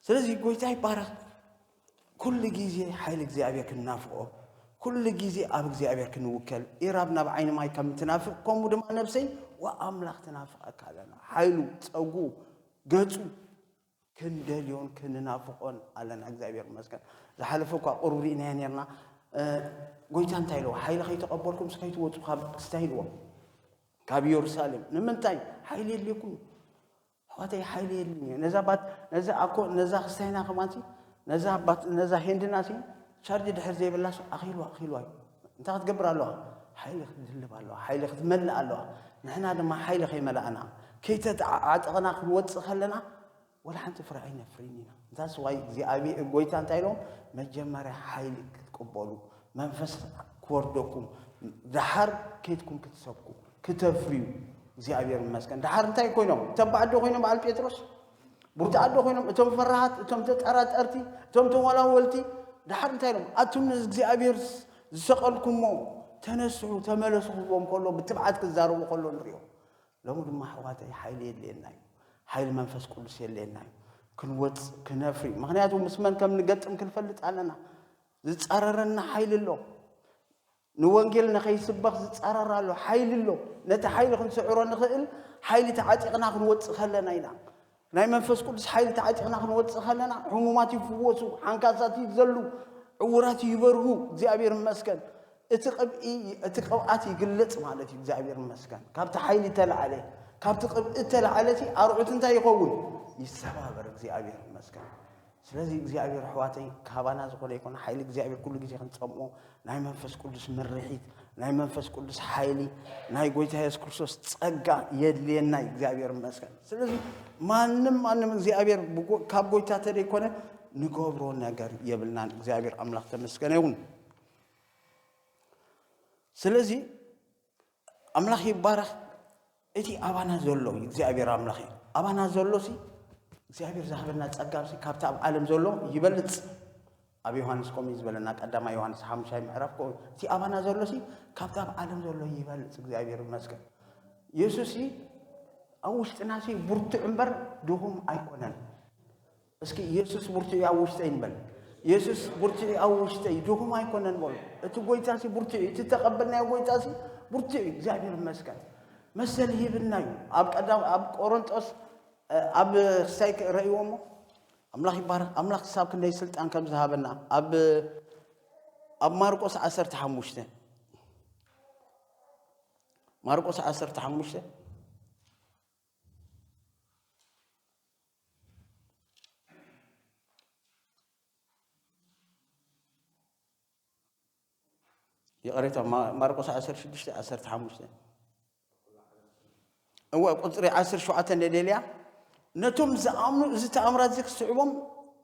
ስለዚ ጎይታ ይባረኽ። ኩሉ ግዜ ሓይሊ እግዚኣብሔር ክንናፍቆ፣ ኩሉ ግዜ ኣብ እግዚኣብሔር ክንውከል፣ ኢራብ ናብ ዓይኒ ማይ ከም ትናፍቅ ከምኡ ድማ ነብሰይ ወኣምላኽ ትናፍቀካ ኣለና። ሓይሉ፣ ጸጉ፣ ገጹ ክንደልዮን ክንናፍቆን ኣለና። እግዚኣብሔር ይመስገን። ዝሓለፈ እኳ ቁሩብ ርኢናዮ ነርና። እ፣ ጎይታ እንታይ ኢልዎ? ሓይሊ ከይተቐበልኩም ከይትወጹ ካብ ክስታይ ኢልዎም ካብ ኢየሩሳሌም። ንምንታይ? ሓይሊ የድልየኩም። ኣሕዋተይ ሓይሊ የድልን እዩ። ነዛ ባት ነዛ ኣኮ ነዛ ክስታይና ከማንሲ ነዛ ባት ነዛ ሄንድናሲ ቻርጅ ድሕር ዘይብላስ ኣኺልዋ ኣኺልዋ እዩ። እንታይ ክትገብር ኣለዋ? ሓይሊ ክትድልብ ኣለዋ። ሓይሊ ክትመልእ ኣለዋ። ንሕና ድማ ሓይሊ ከይመላእና ከይተተዓዓጠቕና ክንወፅእ ከለና ወላ ሓንቲ ፍረ ኣይነፍርን ኢና። እንታስ ዋይ እግዚኣብሔር ጎይታ እንታይ ኢሎም? መጀመርያ ሓይሊ ክትቅበሉ መንፈስ ክወርደኩም ደሓር ከይድኩም ክትሰብኩ ክተፍርዩ እግዚኣብሔር ይመስገን። ደሓር እንታይ ኮይኖም? እቶም ባዕዶ ኮይኖም በዓል ጴጥሮስ ብርቱዓት ዶ ኮይኖም? እቶም ፈራሃት፣ እቶም ተጠራጠርቲ፣ እቶም ተወላወልቲ ደሓር እንታይ ኢሎም? ኣቱም ንእግዚኣብሔር ዝሰቐልኩሞ ተነስሑ፣ ተመለሱ ክብዎም ከሎ ብትብዓት ክዛረቡ ከሎ ንሪኦ። ሎሚ ድማ ኣሕዋተይ ሓይሊ የድልየና እዩ። ሓይሊ መንፈስ ቅዱስ የድልየና እዩ። ክንወፅእ ክነፍሪ። ምክንያቱ ምስ መን ከም ንገጥም ክንፈልጥ ኣለና። ዝፃረረና ሓይሊ ኣሎ። ንወንጌል ንኸይስበኽ ዝፃረር ኣሎ። ሓይሊ ኣሎ። ነቲ ሓይሊ ክንስዕሮ ንኽእል ሓይሊ ተዓጢቕና ክንወፅእ ከለና ኢና። ናይ መንፈስ ቅዱስ ሓይሊ ተዓጢቕና ክንወፅእ ከለና ሕሙማት ይፍወሱ፣ ሓንካሳት ይዘሉ፣ ዕውራት ይበርሁ። እግዚኣብሔር ይመስገን። እቲ ቅብኢ እቲ ቅብኣት ይግለፅ ማለት እዩ። እግዚኣብሔር ይመስገን። ካብቲ ሓይሊ ተላዓለ ካብቲ ቅብኢ ተላዓለ እቲ ኣርዑት እንታይ ይኸውን? ይሰባበር። እግዚኣብሔር ይመስገን። ስለዚ እግዚኣብሔር ኣሕዋተይ ካባና ዝኾነ ይኮነ ሓይሊ እግዚኣብሔር ኩሉ ግዜ ክንፀምኦ ናይ መንፈስ ቅዱስ ምርሒት ናይ መንፈስ ቅዱስ ሓይሊ ናይ ጎይታ የሱስ ክርስቶስ ፀጋ የድልየና እዩ። እግዚኣብሔር ይመስገን። ስለዚ ማንም ማንም እግዚኣብሔር ብጎ- ካብ ጎይታ ተደይኮነ ንገብሮ ነገር የብልናን። እግዚኣብሔር ኣምላኽ ተመስገነ ይሁን። ስለዚ ኣምላኽ ይባረኽ። እቲ ኣባና ዘሎ እግዚኣብሔር ኣምላኽ እዩ። ኣባና ዘሎ ሲ እግዚኣብሔር ዝሃበና ጸጋ ሲ ካብቲ ኣብ ዓለም ዘሎ ይበልጽ። ኣብ ዮሃንስ ከምኡ እዩ ዝበለና፣ ቀዳማይ ዮሃንስ ሓሙሻይ ምዕራፍ ከምኡ እቲ ኣባና ዘሎ ሲ ካብቲ ኣብ ዓለም ዘሎ ይበልጽ። እግዚኣብሔር ይመስገን። የሱስ ሲ ኣብ ውሽጥና ሲ ብርቱዕ እምበር ድኹም ኣይኮነን። እስኪ የሱስ ብርቱዕ እዩ ኣብ ውሽጠይ ንበል። የሱስ ብርቱዕ እዩ ኣብ ውሽጠይ፣ ድኹም ኣይኮነን በሉ። እቲ ጎይታ ሲ ብርቱዕ እዩ፣ እቲ ተቐበልናዮ ጎይታ ሲ ብርቱዕ እዩ። እግዚኣብሔር ይመስገን። መሰል ሂብና እዩ። ኣብ ቀዳም ኣብ ቆሮንጦስ እ፣ ኣብ ክሳይ ረእይዎ እሞ ኣምላኽ ይባረክ። ኣምላኽ ክሳብ ክንደይ ስልጣን ከም ዝሃበና ኣብ ኣብ ማርቆስ ዓሰርተ ሓሙሽተ ማርቆስ ዓሰርተ ሓሙሽተ ይቕሬታ፣ ማ-፣ ማርቆስ ዓሰርተ ሽዱሽተ ዓሰርተ ሓሙሽተ። እወ፣ ቁጽሪ ዓሰርተ ሸውዓተ እንደ ደልያ፣ ነቶም ዝኣምኑ እዚ ተኣምራት እዚ ክስዕቦም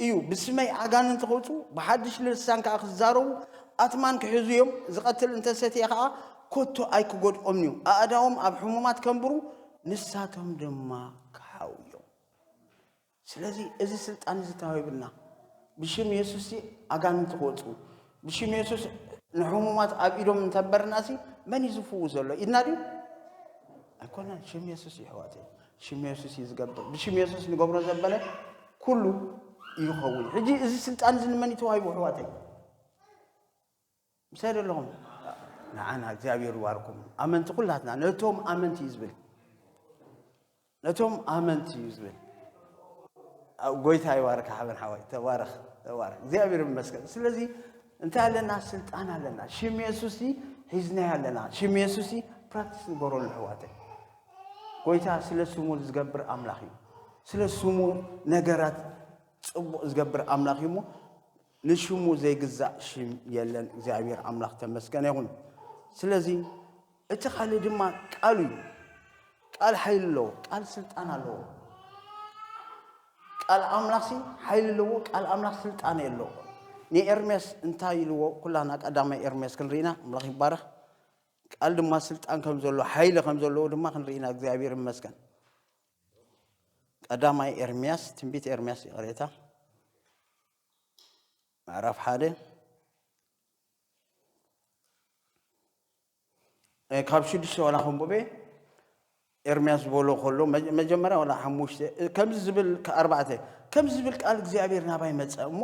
እዩ። ብስመይ ኣጋንንቲ ከውጹ፣ ብሓድሽ ልሳን ከኣ ክዛረቡ፣ ኣትማን ክሕዙ እዮም። ዝቐትል እንተሰትየ ከኣ ኮቶ ኣይክጎድኦምን እዩ። ኣእዳዎም ኣብ ሕሙማት ከንብሩ፣ ንሳቶም ድማ ክሓውዮም። ስለዚ እዚ ስልጣን እዚ ተዋሂብና፣ ብሽም የሱስ ኣጋንንቲ ክወጹ፣ ብሽም የሱስ ንሕሙማት ኣብ ኢዶም እንተንበርናሲ፣ መን እዩ ዝፍውስ ዘሎ? ኢድና ድዩ? ኣይኮነን። ሽም የሱስ እዩ፣ ኣሕዋተይ። ሽም የሱስ እዩ ዝገብር። ብሽም የሱስ ንገብሮ ዘበለ ኩሉ ይኸውን። ሕጂ እዚ ስልጣን እዚ ንመን እዩ ተዋሂቡ፣ ኣሕዋተይ? ምሳይ ዶ ኣለኹም? ንዓና እግዚኣብሔር ይባርኩም። ኣመንቲ ኩላትና፣ ነቶም ኣመንቲ እዩ ዝብል። ነቶም ኣመንቲ እዩ ዝብል። ኣብ ጎይታ ይባርካ ሓበን ሓወይ። ተባረኽ፣ ተባረኽ። እግዚኣብሔር ይመስገን። ስለዚ እንታይ ኣለና? ስልጣን ኣለና። ሽም የሱስ ሒዝናዮ ኣለና። ሽም የሱስ ፕራክቲስ ንገረሉ ኣሕዋተይ። ጎይታ ስለ ስሙ ዝገብር ኣምላኽ እዩ። ስለ ስሙ ነገራት ጽቡቕ ዝገብር ኣምላኽ እዩ እሞ ንሽሙ ዘይግዛእ ሽም የለን። እግዚኣብሔር ኣምላኽ ተመስገነ ይኹን። ስለዚ እቲ ካልእ ድማ ቃሉ እዩ። ቃል ሓይሊ ኣለዎ። ቃል ስልጣን ኣለዎ። ቃል ኣምላኽሲ ሓይሊ ኣለዎ። ቃል ኣምላኽ ስልጣን ኣለዎ። ንኤርምያስ እንታይ ኢልዎ? ኩላና ቀዳማይ ኤርምያስ ክንርኢና፣ ኣምላኽ ይባረኽ። ቃል ድማ ስልጣን ከም ዘለዎ፣ ሓይሊ ከም ዘለዎ ድማ ክንርኢና፣ እግዚኣብሔር ይመስገን። ቀዳማይ ኤርምያስ፣ ትንቢት ኤርምያስ፣ ይቕሬታ፣ ምዕራፍ ሓደ፣ እ፣ ካብ ሽዱሽተ ዋላ ከንብቤ፣ ኤርምያስ ዝበሎ ከሎ፣ መጀ-፣ መጀመርያ ዋላ ሓሙሽተ፣ እ፣ ከምዚ ዝብል፣ ከ-፣ ኣርባዕተ፣ ከምዚ ዝብል ቃል እግዚኣብሔር ናባይ መጸ እሞ፣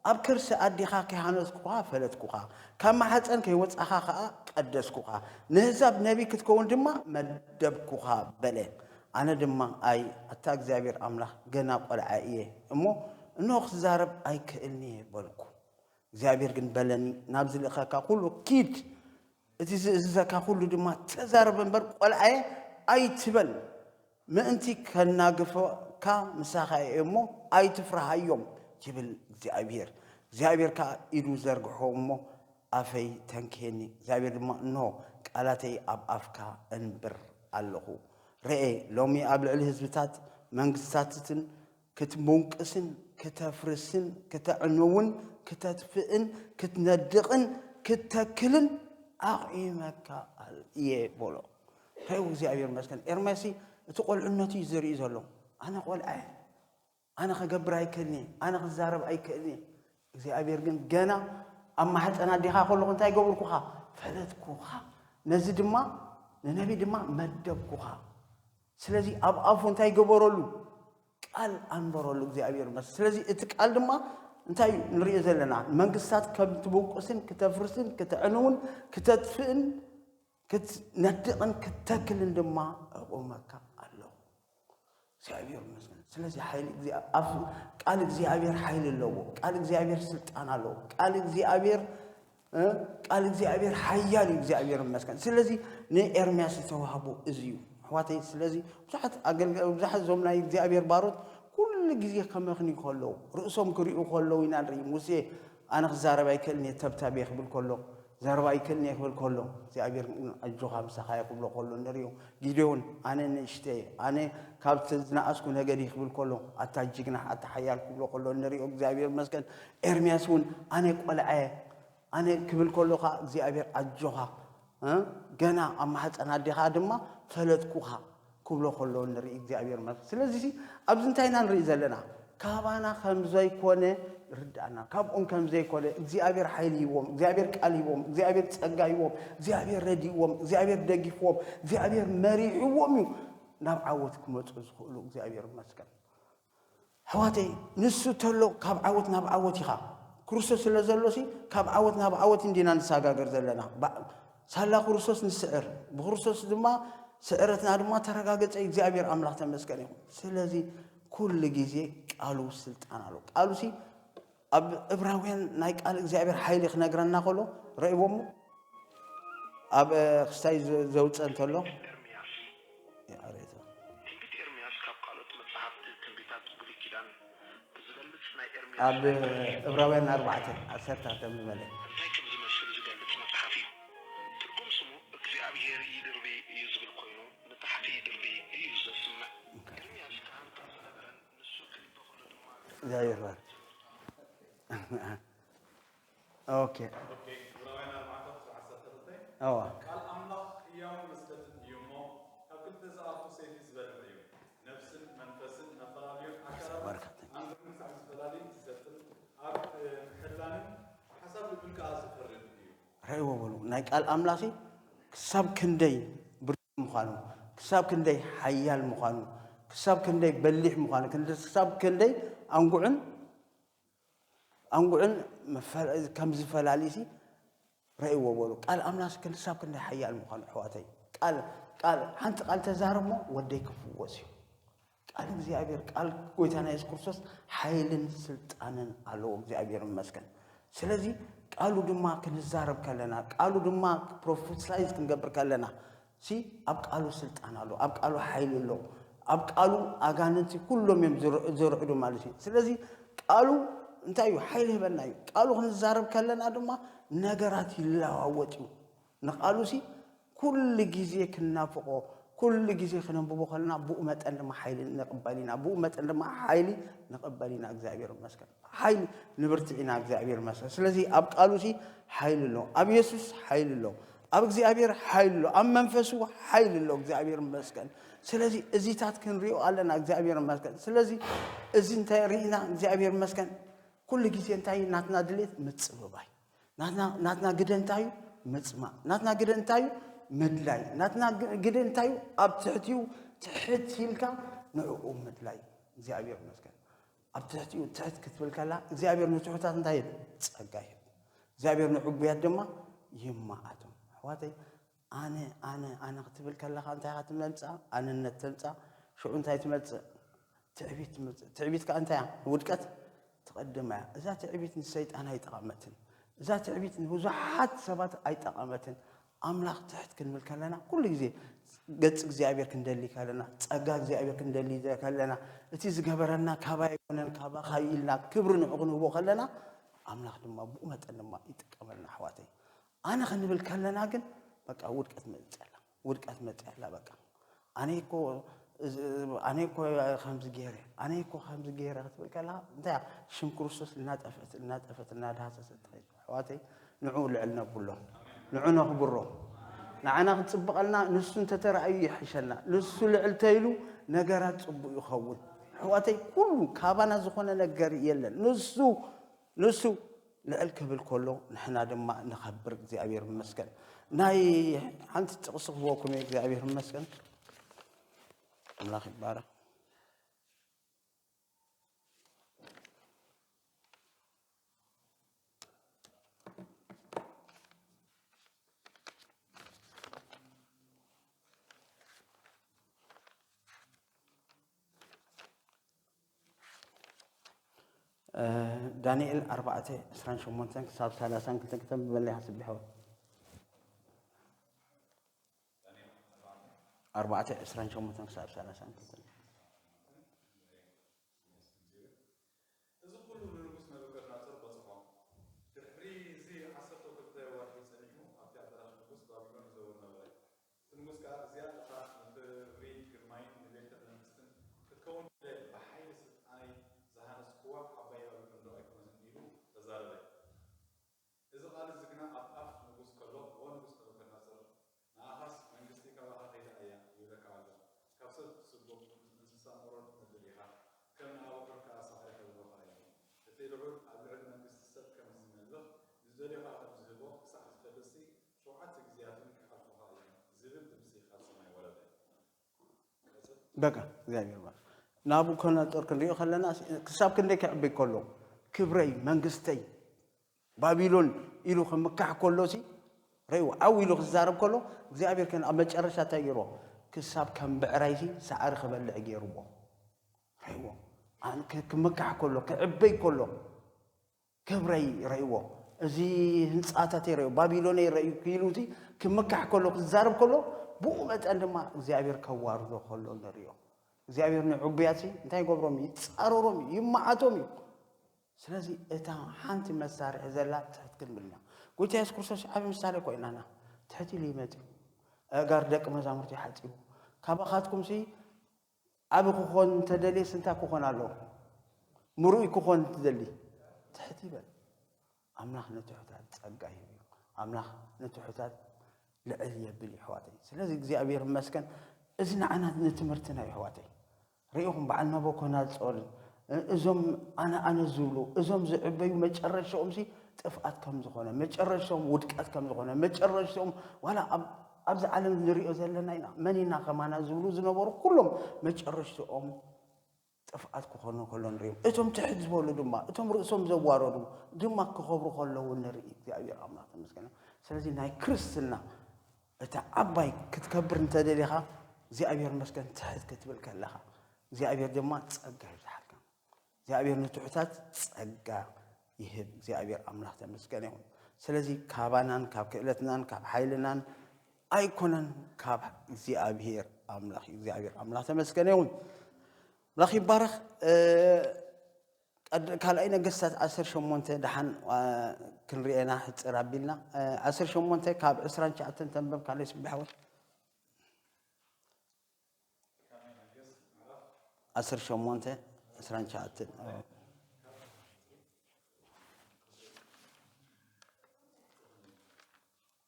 ኣብ ከርሲ ኣዴኻ ከይሃነጽኩኻ ፈለጥኩኻ፣ ካብ ማሕጸን ከይወጻኻ ኸኣ ቀደስኩኻ፣ ንህዛብ ነቢ ክትከውን ድማ መደብኩኻ በለ። ኣነ ድማ፣ ኣይ፣ ኣታ እግዚኣብሔር ኣምላኽ፣ ገና ቆልዓ እየ እሞ፣ እንሆ ክዛረብ ኣይክእልን እየ በልኩ። እግዚኣብሔር ግን በለኒ፣ ናብ ዝልእኸካ ኩሉ ኪድ፣ እቲ ዝእዝዘካ ኩሉ ድማ ተዛረብ እምበር፣ ቆልዓየ ኣይትበል፣ ምእንቲ ከናግፈካ ምሳኻ እየ እሞ፣ ኣይትፍርሃዮም ይብል እግዚኣብሔር። እግዚኣብሔር ከኣ ኢዱ ዘርግሖ እሞ ኣፈይ ተንክየኒ። እግዚኣብሔር ድማ፣ እንሆ ቃላተይ ኣብ ኣፍካ እንብር ኣለኹ። ርኤ፣ ሎሚ ኣብ ልዕሊ ህዝብታት መንግስታትትን ክትሙንቅስን ክተፍርስን ክተዕንውን ክተጥፍእን ክትነድቕን ክትተክልን ኣቑመካ እየ በሎ። እንታይ እግዚኣብሔር ይመስገን። ኤርምያስ እቲ ቆልዕነቱ እዩ ዝርኢ ዘሎ። ኣነ ቆልዓ እየ። ኣነ ክገብር ኣይክእልን እየ። ኣነ ክዛረብ ኣይክእልን እየ። እግዚኣብሔር ግን ገና ኣብ ማሕፀን ኣዴኻ ከለኹ እንታይ ገበርኩኻ? ፈለጥኩኻ። ነዚ ድማ ንነቢ ድማ መደብኩኻ። ስለዚ ኣብ ኣፉ እንታይ ገበረሉ? ቃል ኣንበረሉ እግዚኣብሔር ይመስገን። ስለዚ እቲ ቃል ድማ እንታይ እዩ ንሪኦ ዘለና? መንግስታት ከም ትብቁስን ክተፍርስን ክተዕንውን ክተጥፍእን ክትነድቕን ክተክልን ድማ እቑመካ ኣለኹ። እግዚኣብሔር ይመስገን። ስለዚ ሓይሊ እግዚኣብ-፣ ኣፍ-፣ ቃል እግዚኣብሔር ሓይሊ ኣለዎ። ቃል እግዚኣብሔር ስልጣን ኣለዎ። ቃል እግዚኣብሔር እ፣ ቃል እግዚኣብሔር ሓያል እዩ፣ እግዚኣብሔር ይመስገን። ስለዚ ንኤርምያስ ዝተዋህቦ እዚ እዩ፣ ኣሕዋተይ። ስለዚ ብዙሓት ኣገልገ-፣ ብዙሓት እዞም ናይ እግዚኣብሔር ባሮት ኩሉ ግዜ ከመኽንዩ ከለዉ፣ ርእሶም ክሪኡ ከለዉ ኢና ንርኢ። ሙሴ፣ "ኣነ ክዛረብ ኣይክእልን እየ፣ ተብታብ እየ" ክብል ከሎ፣ "ዘረባ ኣይክእልን እየ" ክብል ከሎ፣ እግዚኣብሔር "ኣጆኻ፣ ምሳኻ እየ" ክብሎ ከሎ ንሪኦ። ጊዴዎን፣ "ኣነ ንእሽተይ እየ፣ ኣነ ካብቲ ዝነኣስኩ ነገድ እየ" ክብል ከሎ፣ "ኣታ ጅግና፣ ኣታ ሓያል" ክብሎ ከሎ ንሪኦ፣ እግዚኣብሔር ይመስገን። ኤርምያስ እውን፣ "ኣነ ቆልዓ እየ" ኣነ ክብል ከሎ ኸዓ እግዚኣብሔር ኣጆኻ፣ እ፣ ገና ኣብ ማህፀን ኣዴኻ ድማ ፈለጥኩኻ ክብሎ ከሎ ንርኢ እግዚኣብሔር ማለት። ስለዚ ሲ ኣብዚ እንታይ ኢና ንርኢ ዘለና? ካባና ከም ዘይኮነ ይርድኣና። ካብኦም ከም ዘይኮነ እግዚኣብሔር ሓይሊ ሂቦም፣ እግዚኣብሔር ቃል ሂቦም፣ እግዚኣብሔር ጸጋ ሂቦም፣ እግዚኣብሔር ረዲእዎም፣ እግዚኣብሔር ደጊፍዎም፣ እግዚኣብሔር መሪዕዎም እዩ ናብ ዓወት ክመፁ ዝኽእሉ። እግዚኣብሔር ይመስገን። ኣሕዋተይ፣ ንሱ ተሎ ካብ ዓወት ናብ ዓወት ኢኻ። ክርስቶስ ስለ ዘሎሲ ካብ ዓወት ናብ ዓወት እንዲና ንሰጋገር ዘለና። ባ-፣ ሳላ ክርስቶስ ንስዕር፣ ብክርስቶስ ድማ ስዕረትና ድማ ተረጋገጸ። እግዚኣብሔር ኣምላኽ ተመስገን ይኹን። ስለዚ ኩሉ ግዜ ቃሉ ስልጣን ኣሎ። ቃሉሲ ኣብ ዕብራውያን ናይ ቃል እግዚኣብሔር ሓይሊ ክነግረና ከሎ ረእይዎሞ ኣብ፣ እ፣ ክስታይ ዘ-፣ ዘውፀ እንተሎ ኤርምያስ። ይቕሬታ። ትንቢት ኤርምያስ ካብ ካልኦት መጻሕፍቲ ትንቢታት ብሉይ ኪዳን ብዝበልጽ ናይ ኤርምያስ ኣብ ዕብራውያን ኣርባዕተ ዓሰርተ ተንብበለ። እንታይ ከም ዝመስል ዝገልጽ መጽሓፍ እዩ። እግዚኣብሔር ይባርክ። ኦኬ። ዕብራውያን ኣርባዕተ ቁፅሪ ዓሰርተ ክልተ እዋ ቃል ኣምላኽ ህያውን መስደድን እዩ እሞ ካብ ክልተ ዝኣቱ ሰይፊ ዝበልዕ እዩ፣ ነፍስን መንፈስን መፈላለዩን ኣካላትን ኣእምሮን ክሳብ ዝፈላሊ ዝሰጥን ኣብ ምሕላንን ሓሳብ ልብን ከኣ ዝፈርድ እዩ። ረእይዎ በሉ። ናይ ቃል ኣምላኺ ክሳብ ክንደይ ብርቱ ምዃኑ፣ ክሳብ ክንደይ ሓያል ምዃኑ፣ ክሳብ ክንደይ በሊሕ ምዃኑ፣ ክሳብ ክንደይ ኣንጉዕን ኣንጉዕን ከም ዝፈላሊሲ ረእይዎ በሉ። ቃል ኣምላኽ ክሳብ ክንደይ ሓያል ምዃኑ ኣሕዋተይ። ቃል ቃል ሓንቲ ቃል ተዛረብሞ ወደይ ክፍወስ እዩ። ቃል እግዚኣብሔር ቃል ጎይታና የሱስ ክርስቶስ ሓይልን ስልጣንን ኣለዎ። እግዚኣብሔር ይመስገን። ስለዚ ቃሉ ድማ ክንዛረብ ከለና ቃሉ ድማ ፕሮፌሳይዝ ክንገብር ከለና ሲ ኣብ ቃሉ ስልጣን ኣሎ፣ ኣብ ቃሉ ሓይሊ ኣሎ፣ ኣብ ቃሉ ኣጋንንቲ ኩሎም እዮም ዝር- ዝርዕዱ ማለት እዩ። ስለዚ ቃሉ እንታይ እዩ? ሓይሊ ይህበና እዩ። ቃሉ ክንዛረብ ከለና ድማ ነገራት ይለዋወጥ እዩ። ንቃሉ ሲ ኩሉ ግዜ ክንናፍቆ ኩሉ ግዜ ክነንብቦ ከለና ብኡ መጠን ድማ ሓይሊ ንቕበል ኢና። ብኡ መጠን ድማ ሓይሊ ንቕበል ኢና። እግዚኣብሔር ይመስገን። ሓይሊ ንብርትዕ ኢና። እግዚኣብሔር ይመስገን። ስለዚ ኣብ ቃሉ ሲ ሓይሊ ኣሎ። ኣብ የሱስ ሓይሊ ኣሎ። ኣብ እግዚኣብሔር ሓይሊ ኣሎ። ኣብ መንፈሱ ሓይሊ ኣሎ። እግዚኣብሔር ይመስገን። ስለዚ እዚታት ክንሪኦ ኣለና። እግዚኣብሔር ይመስገን። ስለዚ እዚ እንታይ ርኢና እግዚኣብሔር ይመስገን። ኩሉ ግዜ እንታይ ናትና ድሌት ምጽብባይ ናትና ግደ እንታይ እዩ? ምጽማእ። ናትና ግደ እንታይ እዩ? ምድላይ። ናትና ግደ እንታይ እዩ? ኣብ ትሕቲኡ ትሕት ኢልካ ንዕኡ ምድላይ። እግዚኣብሔር ይመስገን። ኣብ ትሕቲኡ ትሕት ክትብል ከላ እግዚኣብሔር ንትሑታት እንታይ ይህብ? ጸጋ ይህብ። እግዚኣብሔር ንዕቡያት ድማ ይማኣቶም። ኣሕዋተይ ኣነ ኣነ ኣነ ክትብል ከለኻ እንታይ ኢኻ ትመልጻ? ኣነነት ተምጻ። ሽዑ እንታይ ትመጽእ? ትዕቢት ትመጽእ። ትዕቢት ከኣ እንታይ እያ? ንውድቀት ትቐድማ እያ። እዛ ትዕቢት ንሰይጣን ኣይጠቐመትን። እዛ ትዕቢት ንብዙሓት ሰባት ኣይጠቐመትን። ኣምላኽ ትሕት ክንብል ከለና ኩሉ ግዜ ገጽ እግዚኣብሔር ክንደሊ ከለና ጸጋ እግዚኣብሔር ክንደሊ ከለና እቲ ዝገበረና ካባይ ኣይኮነን ካባኻ ኢልና ክብሪ ንዑ ክንህቦ ከለና ኣምላኽ ድማ ብኡ መጠን ድማ ይጥቀመልና ኣሕዋተይ። ኣነ ክንብል ከለና ግን በቃ ውድቀት መፅእ ኣላ ውድቀት መፅእ ኣላ በቃ ኣነ እኮ ኣነ እኮ ከምዚ ገይረ ኣነ እኮ ከምዚ ገይረ ክትብል ከለካ እንታይ ሽም ክርስቶስ እናጠፈት እናጠፈት እናዳህሰሰት ትኸይድ ኣሕዋተይ ንዑ ልዕል ነብሎ ንዑ ነኽብሮ ንዓና ክፅብቐልና ንሱ እንተተረኣዩ ይሕሸና ንሱ ልዕል ተይሉ ነገራት ፅቡቅ ይኸውን ኣሕዋተይ ኩሉ ካባና ዝኾነ ነገር የለን ንሱ ንሱ ልዕል ክብል ከሎ ንሕና ድማ ንኸብር እግዚኣብሔር ይመስገን ናይ ሓንቲ ጥቕሲ ክህበኩም እየ እግዚኣብሔር ይመስገን ኣምላኽ ይባረክ ዳንኤል ኣርባዕተ ዕስራን ሸሞንተን ክሳብ ሰላሳን ክልተን ክተንብበለይ ሓስብ ይሕወት ኣርባዕተ ዕስራን ሸሞንተን ክሳብ ሰላሳን ክልተን እዚ ኩሉ ንንጉስ ነቡከድነጾር በጽሖ። ድሕሪ እዚ ዓሰርተ ክልተ ወርሒ ጸኒሑ ኣብቲ ኣዳራሽ ንጉስ ባቢሎን ይዘውር ነበረ። እቲ ንጉስ ከኣ እዚኣ እታ ንኽብሪ ግርማይን ንቤተ መንግስትን ክትከውን ኢለ ብሓይሊ ስልጣነይ ዝሃነጽክዋ ዓባይ ባቢሎን ዶ ኣይኮነትን? ኢሉ ተዛረበ። እዚ ቓል እዚ ግና ኣብ ኣፍ ንጉስ ከሎ፣ ኦ ንጉስ ነቡከድነጾር፣ ንኣኻስ መንግስቲ ካባኻ ከይዳ እያ ይብለካ ኣሎ። ካብ ሰብ ትስቡቕ፣ ምስ እንስሳ መሮር ትነብር ኢኻ፣ ከም ንኣቡከር ከኣ ሳዕሪ ከብሉኻ እዮም። እቲ ልዑል ኣብ ልዕሊ መንግስቲ ሰብ ከም ዝመልኽ፣ ንዝደልዮ ከኣ ከም ዝህቦ ክሳዕ ዝፈልጥሲ፣ ሸውዓተ ግዜያትን ክሓልፉኻ እዮም ዝብል ድምጺ ካብ ሰማይ ወረደ። በቃ እግዚኣብሔር ይባርክ። ናቡከደነፆር ክንሪኦ ከለና ክሳብ ክንደይ ክዕብይ ከሎ ክብረይ መንግስተይ ባቢሎን ኢሉ ክምካሕ ከሎ ሲ ረይዎ ዓው ኢሉ ክዛረብ ከሎ እግዚኣብሔር ከን ኣብ መጨረሻ እንታይ ገይርዎ ክሳብ ከም ብዕራይ ሲ ሳዕሪ ክበልዕ ገይርዎ ረይዎ ክምካሕ ከሎ ክዕበይ ከሎ ክብረይ ረእይዎ፣ እዚ ህንፃታተይ ረእዩ፣ ባቢሎነይ ረእዩ ኢሉ እቲ ክምካሕ ከሎ ክዛረብ ከሎ ብኡ መጠን ድማ እግዚኣብሔር ከዋርዶ ከሎ ንሪኦ። እግዚኣብሔር ንዕቡያት እንታይ ይገብሮም እዩ? ይፃረሮም እዩ፣ ይመዓቶም እዩ። ስለዚ እታ ሓንቲ መሳርሒ ዘላ ትሕት ክንብል ኢና። ጎይታ የሱስ ክርስቶስ ዓቢ ምሳሌ እኮ ኢና ትሕት ኢሉ ይመፅእ ኣእጋር ደቂ መዛሙርቲ ሓፂቡ ካባኻትኩም ሲ ዓቢ ክኾን እንተደልየስ እንታይ ክኾን ኣለዎ? ምሩይ ክኾን ትደሊ ትሕት ይበል። ኣምላኽ ንትሑታት ጸጋ ይህብ እዩ። ኣምላኽ ንትሑታት ልዕል የብል እዩ ኣሕዋተይ። ስለዚ እግዚኣብሔር ይመስገን። እዚ ንዓና ንትምህርትና እዩ ኣሕዋተይ። ርኢኹም በዓል ናቡኮናጾር እዞም ኣነ ኣነ ዝብሉ እዞም ዝዕበዩ መጨረሻኦም ሲ ጥፍኣት ከም ዝኾነ መጨረሻኦም ውድቀት ከም ዝኾነ መጨረሻኦም ዋላ ኣብዚ ዓለም ንሪኦ ዘለና ኢና መን ኢና ከማና ዝብሉ ዝነበሩ ኩሎም መጨረሻኦም ጥፍኣት ክኾኑ ከሎ ንሪኦም እቶም ትሕት ዝበሉ ድማ እቶም ርእሶም ዘዋረዱ ድማ ክኸብሩ ከለዉ ንርኢ እግዚኣብሔር ኣምላኽ ተመስገነ ስለዚ ናይ ክርስትና እታ ዓባይ ክትከብር እንተደሊኻ እግዚኣብሔር መስገን ትሕት ክትብል ከለኻ እግዚኣብሔር ድማ ጸጋ ይብዝሓልካ እግዚኣብሔር ንትሑታት ጸጋ ይህብ እግዚኣብሔር ኣምላኽ ተመስገነ ይኹን ስለዚ ካባናን ካብ ክእለትናን ካብ ሓይልናን ኣይኮነን ካብ እግዚኣብሔር ኣምላኽ እዩ እግዚኣብሔር ኣምላኽ ተመስገነ ይኹን ኣምላኽ ይባረኽ ካልኣይ ነገስታት ዓሰርተ ሸሞንተ ደሓን ክንሪኤና ሕፅር ኣቢልና ዓሰርተ ሸሞንተ ካብ ዕስራን ትሽዓተን ተንበብ ካልኣይ ስቢሕ ወይ ዓሰርተ ሸሞንተ ዕስራን ትሽዓተን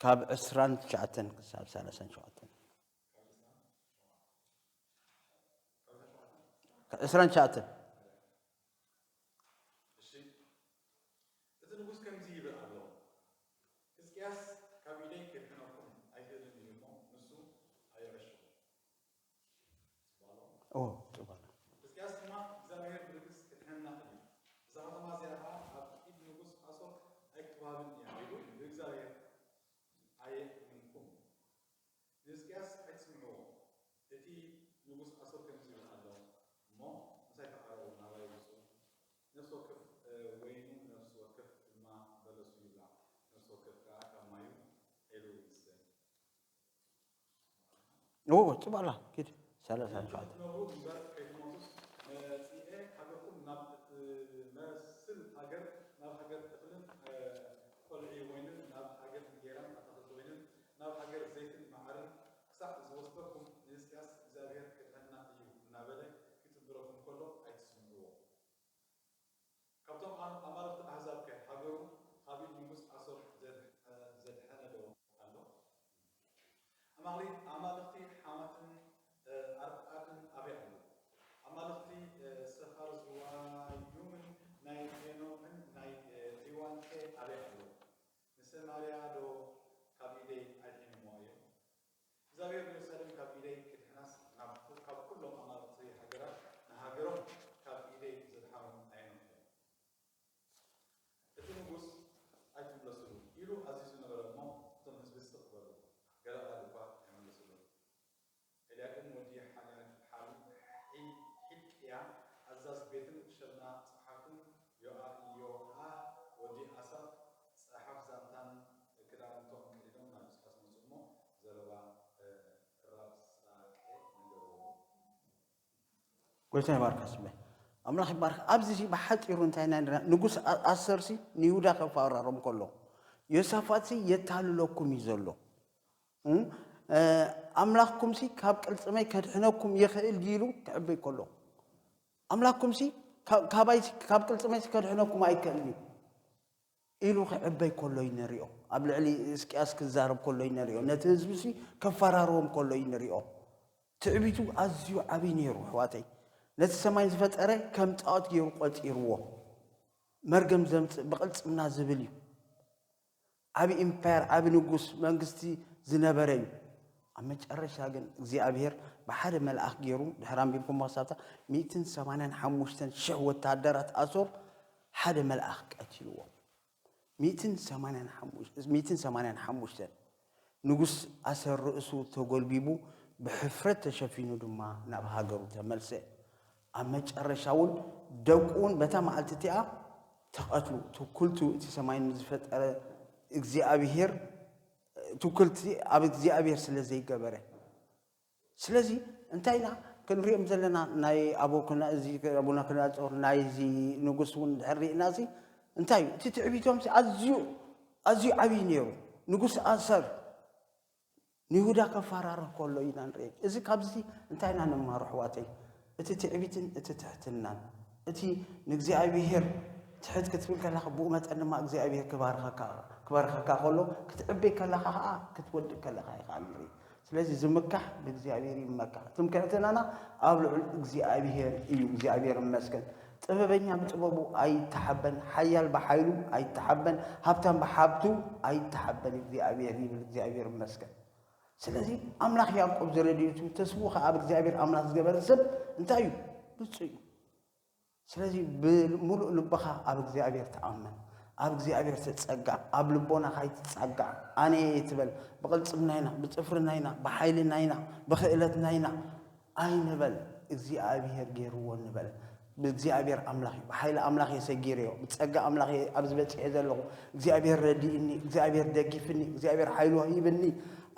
ካብ ዕስራን ትሽዓተን ክሳብ ሰላሳን ሸውዓተን ዕስራን ትሽዓተን እሺ እቲ ንጉስ ከምዚ ይብል ኣሎ፣ ሕዝቅያስ ካብ ኢደይ ክድሕነኩም ኣይክእልን እዩ እሞ ንሱ ኣይዕሸኹም በሎ። ኦ፣ ጽቡቕ። ሕዝቅያስ ድማ እግዚኣብሔር ብርግጽ ክድሕነና እዩ፣ እዛ ከተማ እዚኣ ኸኣ ኣብ ኢድ ንጉስ ኣሶር ኣይክትወሃብን እያ ኢሉ ብእግዚኣብሔር ኣየእምንኩም። ንሕዝቅያስ ኣይትስምዕዎ፣ እቲ ንጉስ ኣሶር ከምዚ ይብል ኣሎ እሞ፣ ምሳይ ተቓረቡ፣ ናባይ ውጹ፣ ነፍሲ ወከፍ ወይኑ፣ ነፍሲ ወከፍ ድማ በለሱ ይብላዕ፣ ነፍሲ ወከፍ ከኣ ካብ ማዩ ዒሉ ይስተ። ኦ፣ ጽባላ ኪድ ሰላሳ ሸውዓተ። ክትነብሩ እምበር ከይትሞቱስ፣ መጺኤ ሃገርኩም ናብ እትመስል ሃገር፣ ናብ ሃገር እኽልን ቆልዒ ወይንን ናብ ሃገር እንጌራን ኣታኽልቲ ወይንን ናብ ሃገር ዘይትን መዓርን ክሳዕ ዝወስደኩም ንሕዝቅያስ እግዚኣብሔር ክድሕነና እዩ እናበለ ክጥንብረኩም ከሎ ኣይትስምዕዎ። ካብቶም ኣማልኽቲ ኣህዛብከ ሃገሩ ካብ ኢድ ንጉስ ኣሶር ዘድሐነ ዶ ኣሎ? ኣማልኽቲ ሓማትን ኣርጳድን ኣበይ ኣለዉ? ኣማልኽቲ ሰፋርዝዋዩምን ናይ ሄኖምን ናይ ዒዋንከ ኣበይ ኣለዉ? ንሰማርያ ዶ ካብ ኢደይ ኣድሒኖምዋ እዮም? እግዚኣብሔር ንየሩሳሌም ካብ ኢደይ ክድሕናስ ናብ ካብ ኩሎም ኣማልኽቲ ሃገራት ንሃገሮም ካብ ኢደይ ዘድሓኖም ኣየኖም እዮም? እቲ ንጉስ ኣይትምለሱሉ ኢሉ ኣዚዙ ነበረ እሞ እቶም ህዝቢ ስቕ በሉ፣ ገለ ቃል እኳ ኣይመለሱሉን። ኤልያቄም ወዲ ሒልቅያ ኣዛዚ ቤትን ሸብና ጸሓፉን ዮኣህ ወዲ ኣሳፍ ጸሓፍ ዛንታን ክዳውንቶም ቀዲዶም ናብ ሕዝቅያስ መጹ እሞ ዘረባ ራብሳቄ ነገርዎ። ጎይታ ይባርካ ስመ ኣምላኽ ይባርክ። ኣብዚ ብሓፂሩ እንታይ ኢና ንሪና? ንጉስ ኣሰርሲ ንይሁዳ ከፈራሮም ከሎ ዮሳፋትሲ የታልለኩም እዩ ዘሎ። ኣምላኽኩምሲ ካብ ቅልፅመይ ከድሕነኩም ይኽእል ድዩ ኢሉ ክዕበይ ከሎ ኣምላኽኩምሲ ካባይ ካብ ቅልፅመይሲ ከድሕነኩም ኣይክእልን እዩ ኢሉ ክዕበይ ከሎ እዩ ንሪኦ። ኣብ ልዕሊ እስቅያስ ክዛረብ ከሎ እዩ ንሪኦ። ነቲ ህዝቢሲ ከፈራርዎም ከሎ እዩ ንሪኦ። ትዕቢቱ ኣዝዩ ዓብዪ ነይሩ ኣሕዋተይ። ነቲ ሰማይ ዝፈጠረ ከም ጣዖት ገይሩ ቆፂርዎ። መርገም ዘምፅእ ብቕልፅምና ዝብል እዩ። ዓቢ ኢምፓየር ዓቢ ንጉስ መንግስቲ ዝነበረ እዩ። ኣብ መጨረሻ ግን እግዚኣብሔር ብሓደ መልኣኽ ገይሩ ድሕሪ ኣንቢብኩም ክሳብታ ሚእትን ሰማንያን ሓሙሽተን ሽሕ ወታደራት ኣሶር ሓደ መልኣኽ ቀቲልዎ። ሚእትን ሰማንያን ሓሙሽተን ንጉስ ኣሰር ርእሱ ተጎልቢቡ ብሕፍረት ተሸፊኑ ድማ ናብ ሃገሩ ተመልሰ። ኣብ መጨረሻ እውን ደቁ እውን በታ መዓልቲ እቲኣ ተቐትሉ። ትኩልቱ እቲ ሰማይ ንዝፈጠረ እግዚኣብሄር ትኩልቲ ኣብ እግዚኣብሄር ስለ ዘይገበረ። ስለዚ እንታይ ኢና ክንሪኦም ዘለና? ናይ ኣቦና እዚ ኣቦና ክናጾር ናይዚ ንጉስ እውን ድሕር ርኢና እዚ እንታይ እዩ? እቲ ትዕቢቶም ኣዝዩ ኣዝዩ ዓብይ ነይሩ። ንጉስ ኣሰር ንይሁዳ ከፈራርህ ከሎ ኢና ንርኢ። እዚ ካብዚ እንታይ ኢና ንማሃሮ ኣሕዋተይ? እቲ ትዕቢትን እቲ ትሕትናን እቲ ንእግዚኣብሔር ትሕት ክትብል ከለኻ፣ ብኡ መጠን ድማ እግዚኣብሔር ክባርኸካ፣ ክባርኸካ ከሎ፣ ክትዕበይ ከለኻ ኸዓ ክትወድቅ ከለኻ ኢኻ ንርኢ። ስለዚ ዝምካሕ ብእግዚኣብሔር ይመካሕ። ትምክሕትናና ኣብ ልዑል እግዚኣብሔር እዩ። እግዚኣብሔር ይመስገን። ጥበበኛ ብጥበቡ ኣይተሓበን፣ ሓያል ብሓይሉ ኣይተሓበን፣ ሃብታም ብሃብቱ ኣይተሓበን እግዚኣብሔር ይብል። እግዚኣብሔር ይመስገን። ስለዚ ኣምላኽ ያዕቆብ ዝረድኤቱ ተስፍኡ ኸዓ ኣብ እግዚኣብሔር ኣምላኽ ዝገበረ ሰብ እንታይ እዩ? ብፁዕ እዩ። ስለዚ ብምሉእ ልብኻ ኣብ እግዚኣብሔር ተኣመን፣ ኣብ እግዚኣብሔር ተጸጋዕ፣ ኣብ ልቦናኻ ኣይትጻጋዕ። ኣነ እየ ኣይትበል። ብቕልጽምና ኢና፣ ብጽፍርና ኢና፣ ብሓይልና ኢና፣ ብኽእለትና ኢና ኣይንበል። እግዚኣብሔር ገይርዎ ንበል። ብእግዚኣብሔር ኣምላኽ እዩ፣ ብሓይሊ ኣምላኽ እየ ሰጊረዮ፣ ብጸጋ ኣምላኽ እየ ኣብዚ በጺሐ ዘለኹ፣ እግዚኣብሔር ረዲእኒ፣ እግዚኣብሔር ደጊፍኒ፣ እግዚኣብሔር ሓይሉ ሂብኒ፣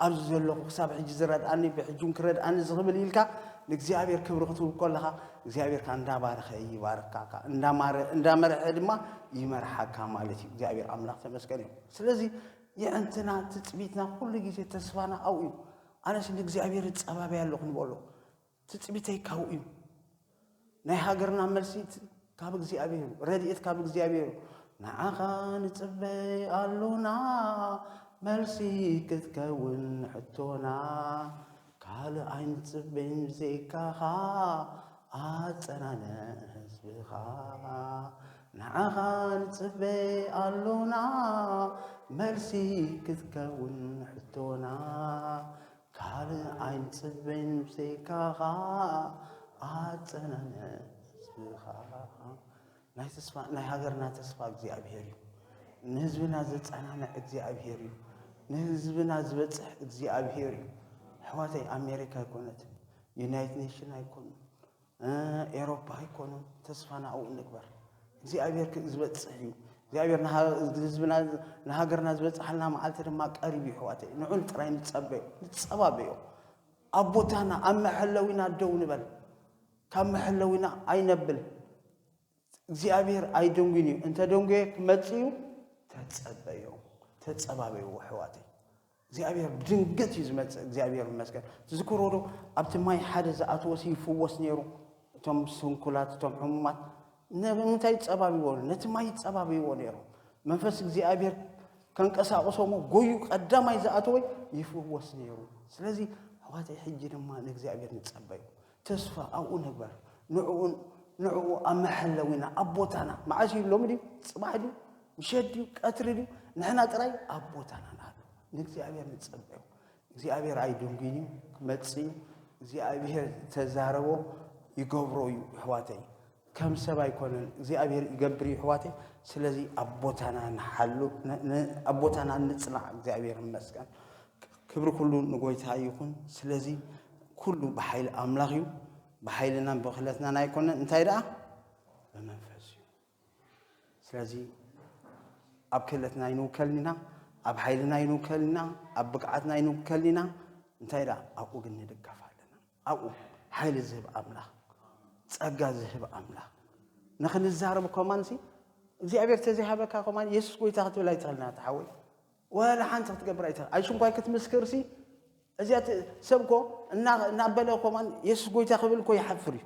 ኣብዚ ዘለኹ ክሳብ ሕጂ ዝረድኣኒ ብሕጂ እውን ክረድኣኒ ዝኽብል ኢልካ ንእግዚኣብሔር ክብሪ ክትህብ ከለኻ እግዚኣብሔር ከኣ እንዳባረኸ ይባርካካ፣ እንዳማረ-፣ እንዳመርሐ ድማ ይመርሓካ ማለት እዩ። እግዚኣብሔር ኣምላኽ ተመስገን እዩ። ስለዚ የዕንትና፣ ትጽቢትና፣ ኩሉ ግዜ ተስፋና ኣብኡ እዩ። ኣነስ ንእግዚኣብሔር እጸባበይ ኣለኹ ንበሎ። ትጽቢተይ ካብኡ እዩ። ናይ ሃገርና መልሲ ት-፣ ካብ እግዚኣብሔር እዩ። ረድኤት ካብ እግዚኣብሔር እዩ። ንዓኻ ንጽበ ኣሎና፣ መልሲ ክትከውን ሕቶና። ካልእ ኣይንጽበይን ብዘይካኻ፣ ኣጸናንዕ ህዝብኻ። ንዓኻ ንጽበ ኣሎና፣ መልሲ ክትከውን ሕቶና። ካልእ ኣይንጽበይን ብዘይካኻ፣ ኣጸናንዕ ህዝብኻ። ናይ ተስፋ፣ ናይ ሃገርና ተስፋ እግዚኣብሔር እዩ። ንህዝብና ዘጸናንዕ እግዚኣብሔር እዩ። ንህዝብና ዝበጽሕ እግዚኣብሔር እዩ። ኣሕዋተይ፣ ኣሜሪካ ኣይኮነትን፣ ዩናይትድ ኔሽን ኣይኮኑን፣ እ፣ ኤሮፓ ኣይኮኑን። ተስፋና ኣብኡ ንግበር። እግዚኣብሔር ክ-፣ ዝበጽሕ እዩ። እግዚኣብሔር ንሃ-፣ ህዝብና፣ ንሃገርና ዝበጽሓልና መዓልቲ ድማ ቀሪቡ እዩ፣ ኣሕዋተይ። ንዑ ጥራይ ንጸበዮ፣ ንጸባበዮ። ኣብ ቦታና፣ ኣብ መሐለዊና ደው ንበል። ካብ መሐለዊና ኣይነብል። እግዚኣብሔር ኣይደንጉን እዩ። እንተ ደንጉየ ክመጽእ እዩ። ተጸበዮ፣ ተጸባበይዎ ኣሕዋተይ። እግዚኣብሔር ድንገት እዩ ዝመጽእ። እግዚኣብሔር ይመስገን። ትዝክርዎ ዶ? ኣብቲ ማይ ሓደ ዝኣተወ ሲ ይፍወስ ነይሩ። እቶም ስንኩላት፣ እቶም ሕሙማት ንምንታይ ይጸባብይዎ? ነቲ ማይ ይጸባብይዎ ነይሮም። መንፈስ እግዚኣብሔር ከንቀሳቕሶም ጎዩ ቀዳማይ ዝኣተወ ይፍወስ ነይሩ። ስለዚ ኣሕዋተይ፣ ሕጂ ድማ ንእግዚኣብሔር ንጸበዩ። ተስፋ ኣብኡ ንግበር። ንዕኡ፣ ንዕኡ ኣብ መሐለዊና፣ ኣብ ቦታና። መዓስ እዩ? ሎሚ ድዩ? ጽባሕ ድዩ? ምሸት ድዩ? ቀትሪ ድዩ? ንሕና ጥራይ ኣብ ቦታና ንሃሉ። ንእግዚኣብሔር ንጸበዮ። እግዚኣብሔር ኣይድንጉን እዩ፣ ክመጽእ እዩ። እግዚኣብሔር ተዛረቦ ይገብሮ እዩ፣ ኣሕዋተይ። ከም ሰብ ኣይኮነን፣ እግዚኣብሔር ይገብር እዩ፣ ኣሕዋተይ። ስለዚ ኣብ ቦታና ንሓሉ፣ ን-፣ ን-፣ ኣብ ቦታና ንጽናዕ። እግዚኣብሔር ይመስገን። ክብሪ ኩሉ ንጎይታ ይኹን። ስለዚ ኩሉ ብሓይሊ ኣምላኽ እዩ። ብሓይልናን ብኽእለትናን ኣይኮነን። እንታይ ደኣ? ብመንፈስ እዩ። ስለዚ ኣብ ክእለትና ኣይንውከልን ኢና፣ ኣብ ሓይልና ኣይንውከልን ኢና፣ ኣብ ብቕዓትና ኣይንውከልን ኢና። እንታይ ደኣ? ኣብኡ ግን ንድገፍ ኣለና። ኣብኡ ሓይሊ ዝህብ ኣምላኽ፣ ጸጋ ዝህብ ኣምላኽ። ንኽንዛረብ ከማንሲ እግዚኣብሔር ተዘይሃበካ ከማን የሱስ ጎይታ ክትብል ኣይትኽእልን ኢኻ ሓወይ። ወላ ሓንቲ ክትገብር ኣይትኽእል። ኣይሽንኳይ ክትምስክርሲ እዚኣ ት-፣ ሰብ እኮ እና-፣ እናበለ ከማን የሱስ ጎይታ ክብል እኮ ይሓፍር እዩ።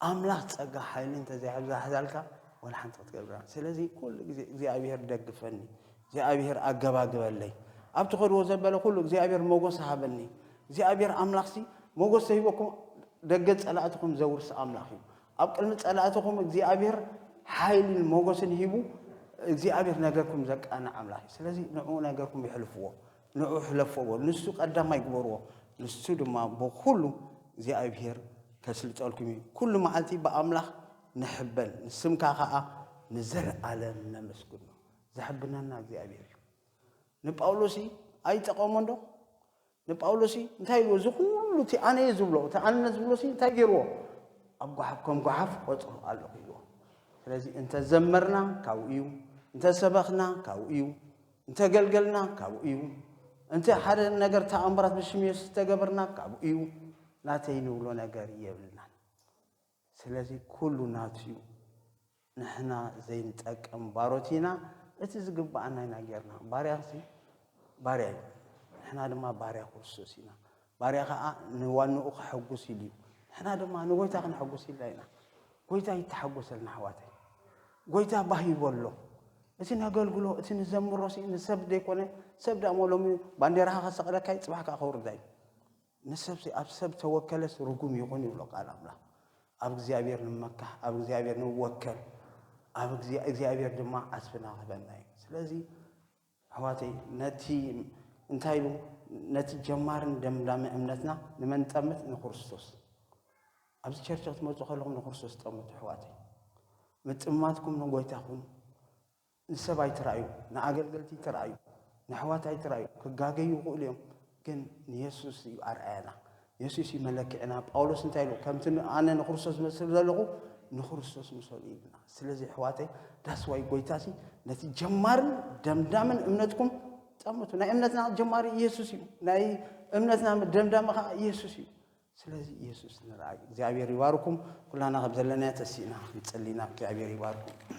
ኣምላኽ ጸጋ ሓይሊ እንተዘይሓዛልካ ወላ ሓንቲ ክትገብራ። ስለዚ ኩሉ ግዜ እግዚኣብሔር ደግፈኒ፣ እግዚኣብሔር ኣገባግበለይ፣ ኣብቲ ኸድዎ ዘበለ ኩሉ እግዚኣብሔር ሞጎስ ሃበኒ። እግዚኣብሔር ኣምላኽሲ ሞጎስ ተሂበኩም ደገ ጸላእትኹም ዘውርስ ኣምላኽ እዩ። ኣብ ቅድሚ ጸላእትኹም እግዚኣብሔር ሓይልን ሞጎስን ሂቡ እግዚኣብሔር ነገርኩም ዘቃንዕ ኣምላኽ እዩ። ስለዚ ንዕኡ ነገርኩም ይሕልፍዎ። ንዑ ሕለፎዎ፣ ንሱ ቀዳማይ ግበርዎ፣ ንሱ ድማ ብኹሉ እግዚኣብሔር ከስልጠልኩም እዩ። ኩሉ መዓልቲ ብኣምላኽ ንሕበን፣ ንስምካ ኸዓ ንዘለኣለም ነመስግኖ። ዘሕብነና እግዚኣብሔር እዩ። ንጳውሎስ ኣይጠቐሞን ዶ? ንጳውሎስ እንታይ ኢልዎ? እዚ ኩሉ እቲ ኣነ እየ ዝብሎ፣ እቲ ኣነነት ዝብሎ እንታይ ገይርዎ? ኣብ ጓሓፍ፣ ከም ጓሓፍ ቆጽሩ ኣለኹ ኢልዎ። ስለዚ እንተ ዘመርና ካብኡ እዩ፣ እንተ ሰበኽና ካብኡ እዩ፣ እንተ ገልገልና ካብኡ እዩ፣ እንተ ሓደ ነገር ተኣምራት ብሽም የሱስ ተገበርና ካብኡ እዩ። ናተይ ንብሎ ነገር የብልናን። ስለዚ ኩሉ ናቱ እዩ። ንሕና ዘይንጠቅም ባሮት ኢና። እቲ ዝግብኣና ኢና ጌርና። ባርያሲ ባርያ እዩ። ንሕና ድማ ባርያ ክርስቶስ ኢና። ባርያ ኸዓ ንዋንኡ ከሐጉስ ኢሉ እዩ። ንሕና ድማ ንጎይታ ክነሐጉስ ኢልና ኢና። ጎይታ ይተሓጎሰልና ኣሕዋተይ። ጎይታ ባህ ይበሎ። እቲ ነገልግሎ እቲ ንዘምሮ ሲ ንሰብ ዘይኮነ፣ ሰብ ዳሞ ሎሚ ባንዴራኻ ከሰቕለካ እዩ፣ ጽባሕ ከዓ ከውርዳ እዩ። ንሰብ ሲ ኣብ ሰብ ተወከለስ ርጉም ይኹን ይብሎ ቃል ኣምላኽ። ኣብ እግዚኣብሔር ንመካሕ፣ ኣብ እግዚኣብሔር ንወከል፣ ኣብ እግዚኣብሔር ድማ ዓስብና ክህበና እዩ። ስለዚ ኣሕዋተይ፣ ነቲ እንታይ ኢሉ፣ ነቲ ጀማርን ደምዳሚ እምነትና ንመን ጠምት? ንክርስቶስ። ኣብዚ ቸርች ክትመፁ ከለኹም ንክርስቶስ ጠምቱ ኣሕዋተይ። ምጥማትኩም ንጎይታ ኩኑ። ንሰብ ኣይትረኣዩ፣ ንኣገልገልቲ ኣይትረኣዩ፣ ንኣሕዋት ኣይትረኣዩ። ክጋገዩ ይኽእሉ እዮም፣ ግን ንየሱስ እዩ ኣርኣያና። የሱስ እዩ መለክዕና። ጳውሎስ እንታይ ኢሉ? ከምቲ ኣነ ንክርስቶስ ዝመስል ዘለኹ ንክርስቶስ ምሰሉ ይብልና። ስለዚ ኣሕዋተይ፣ that's why ጎይታሲ ነቲ ጀማርን ደምዳምን እምነትኩም ጠምቱ። ናይ እምነትና ጀማሪ ኢየሱስ እዩ። ናይ እምነትና ደምዳሚ ከዓ ኢየሱስ እዩ። ስለዚ ኢየሱስ ንርኣይ። እግዚኣብሔር ይባርኩም። ኩላና ከም ዘለና ተሲእና ንጸሊና። እግዚኣብሔር ይባርኩም።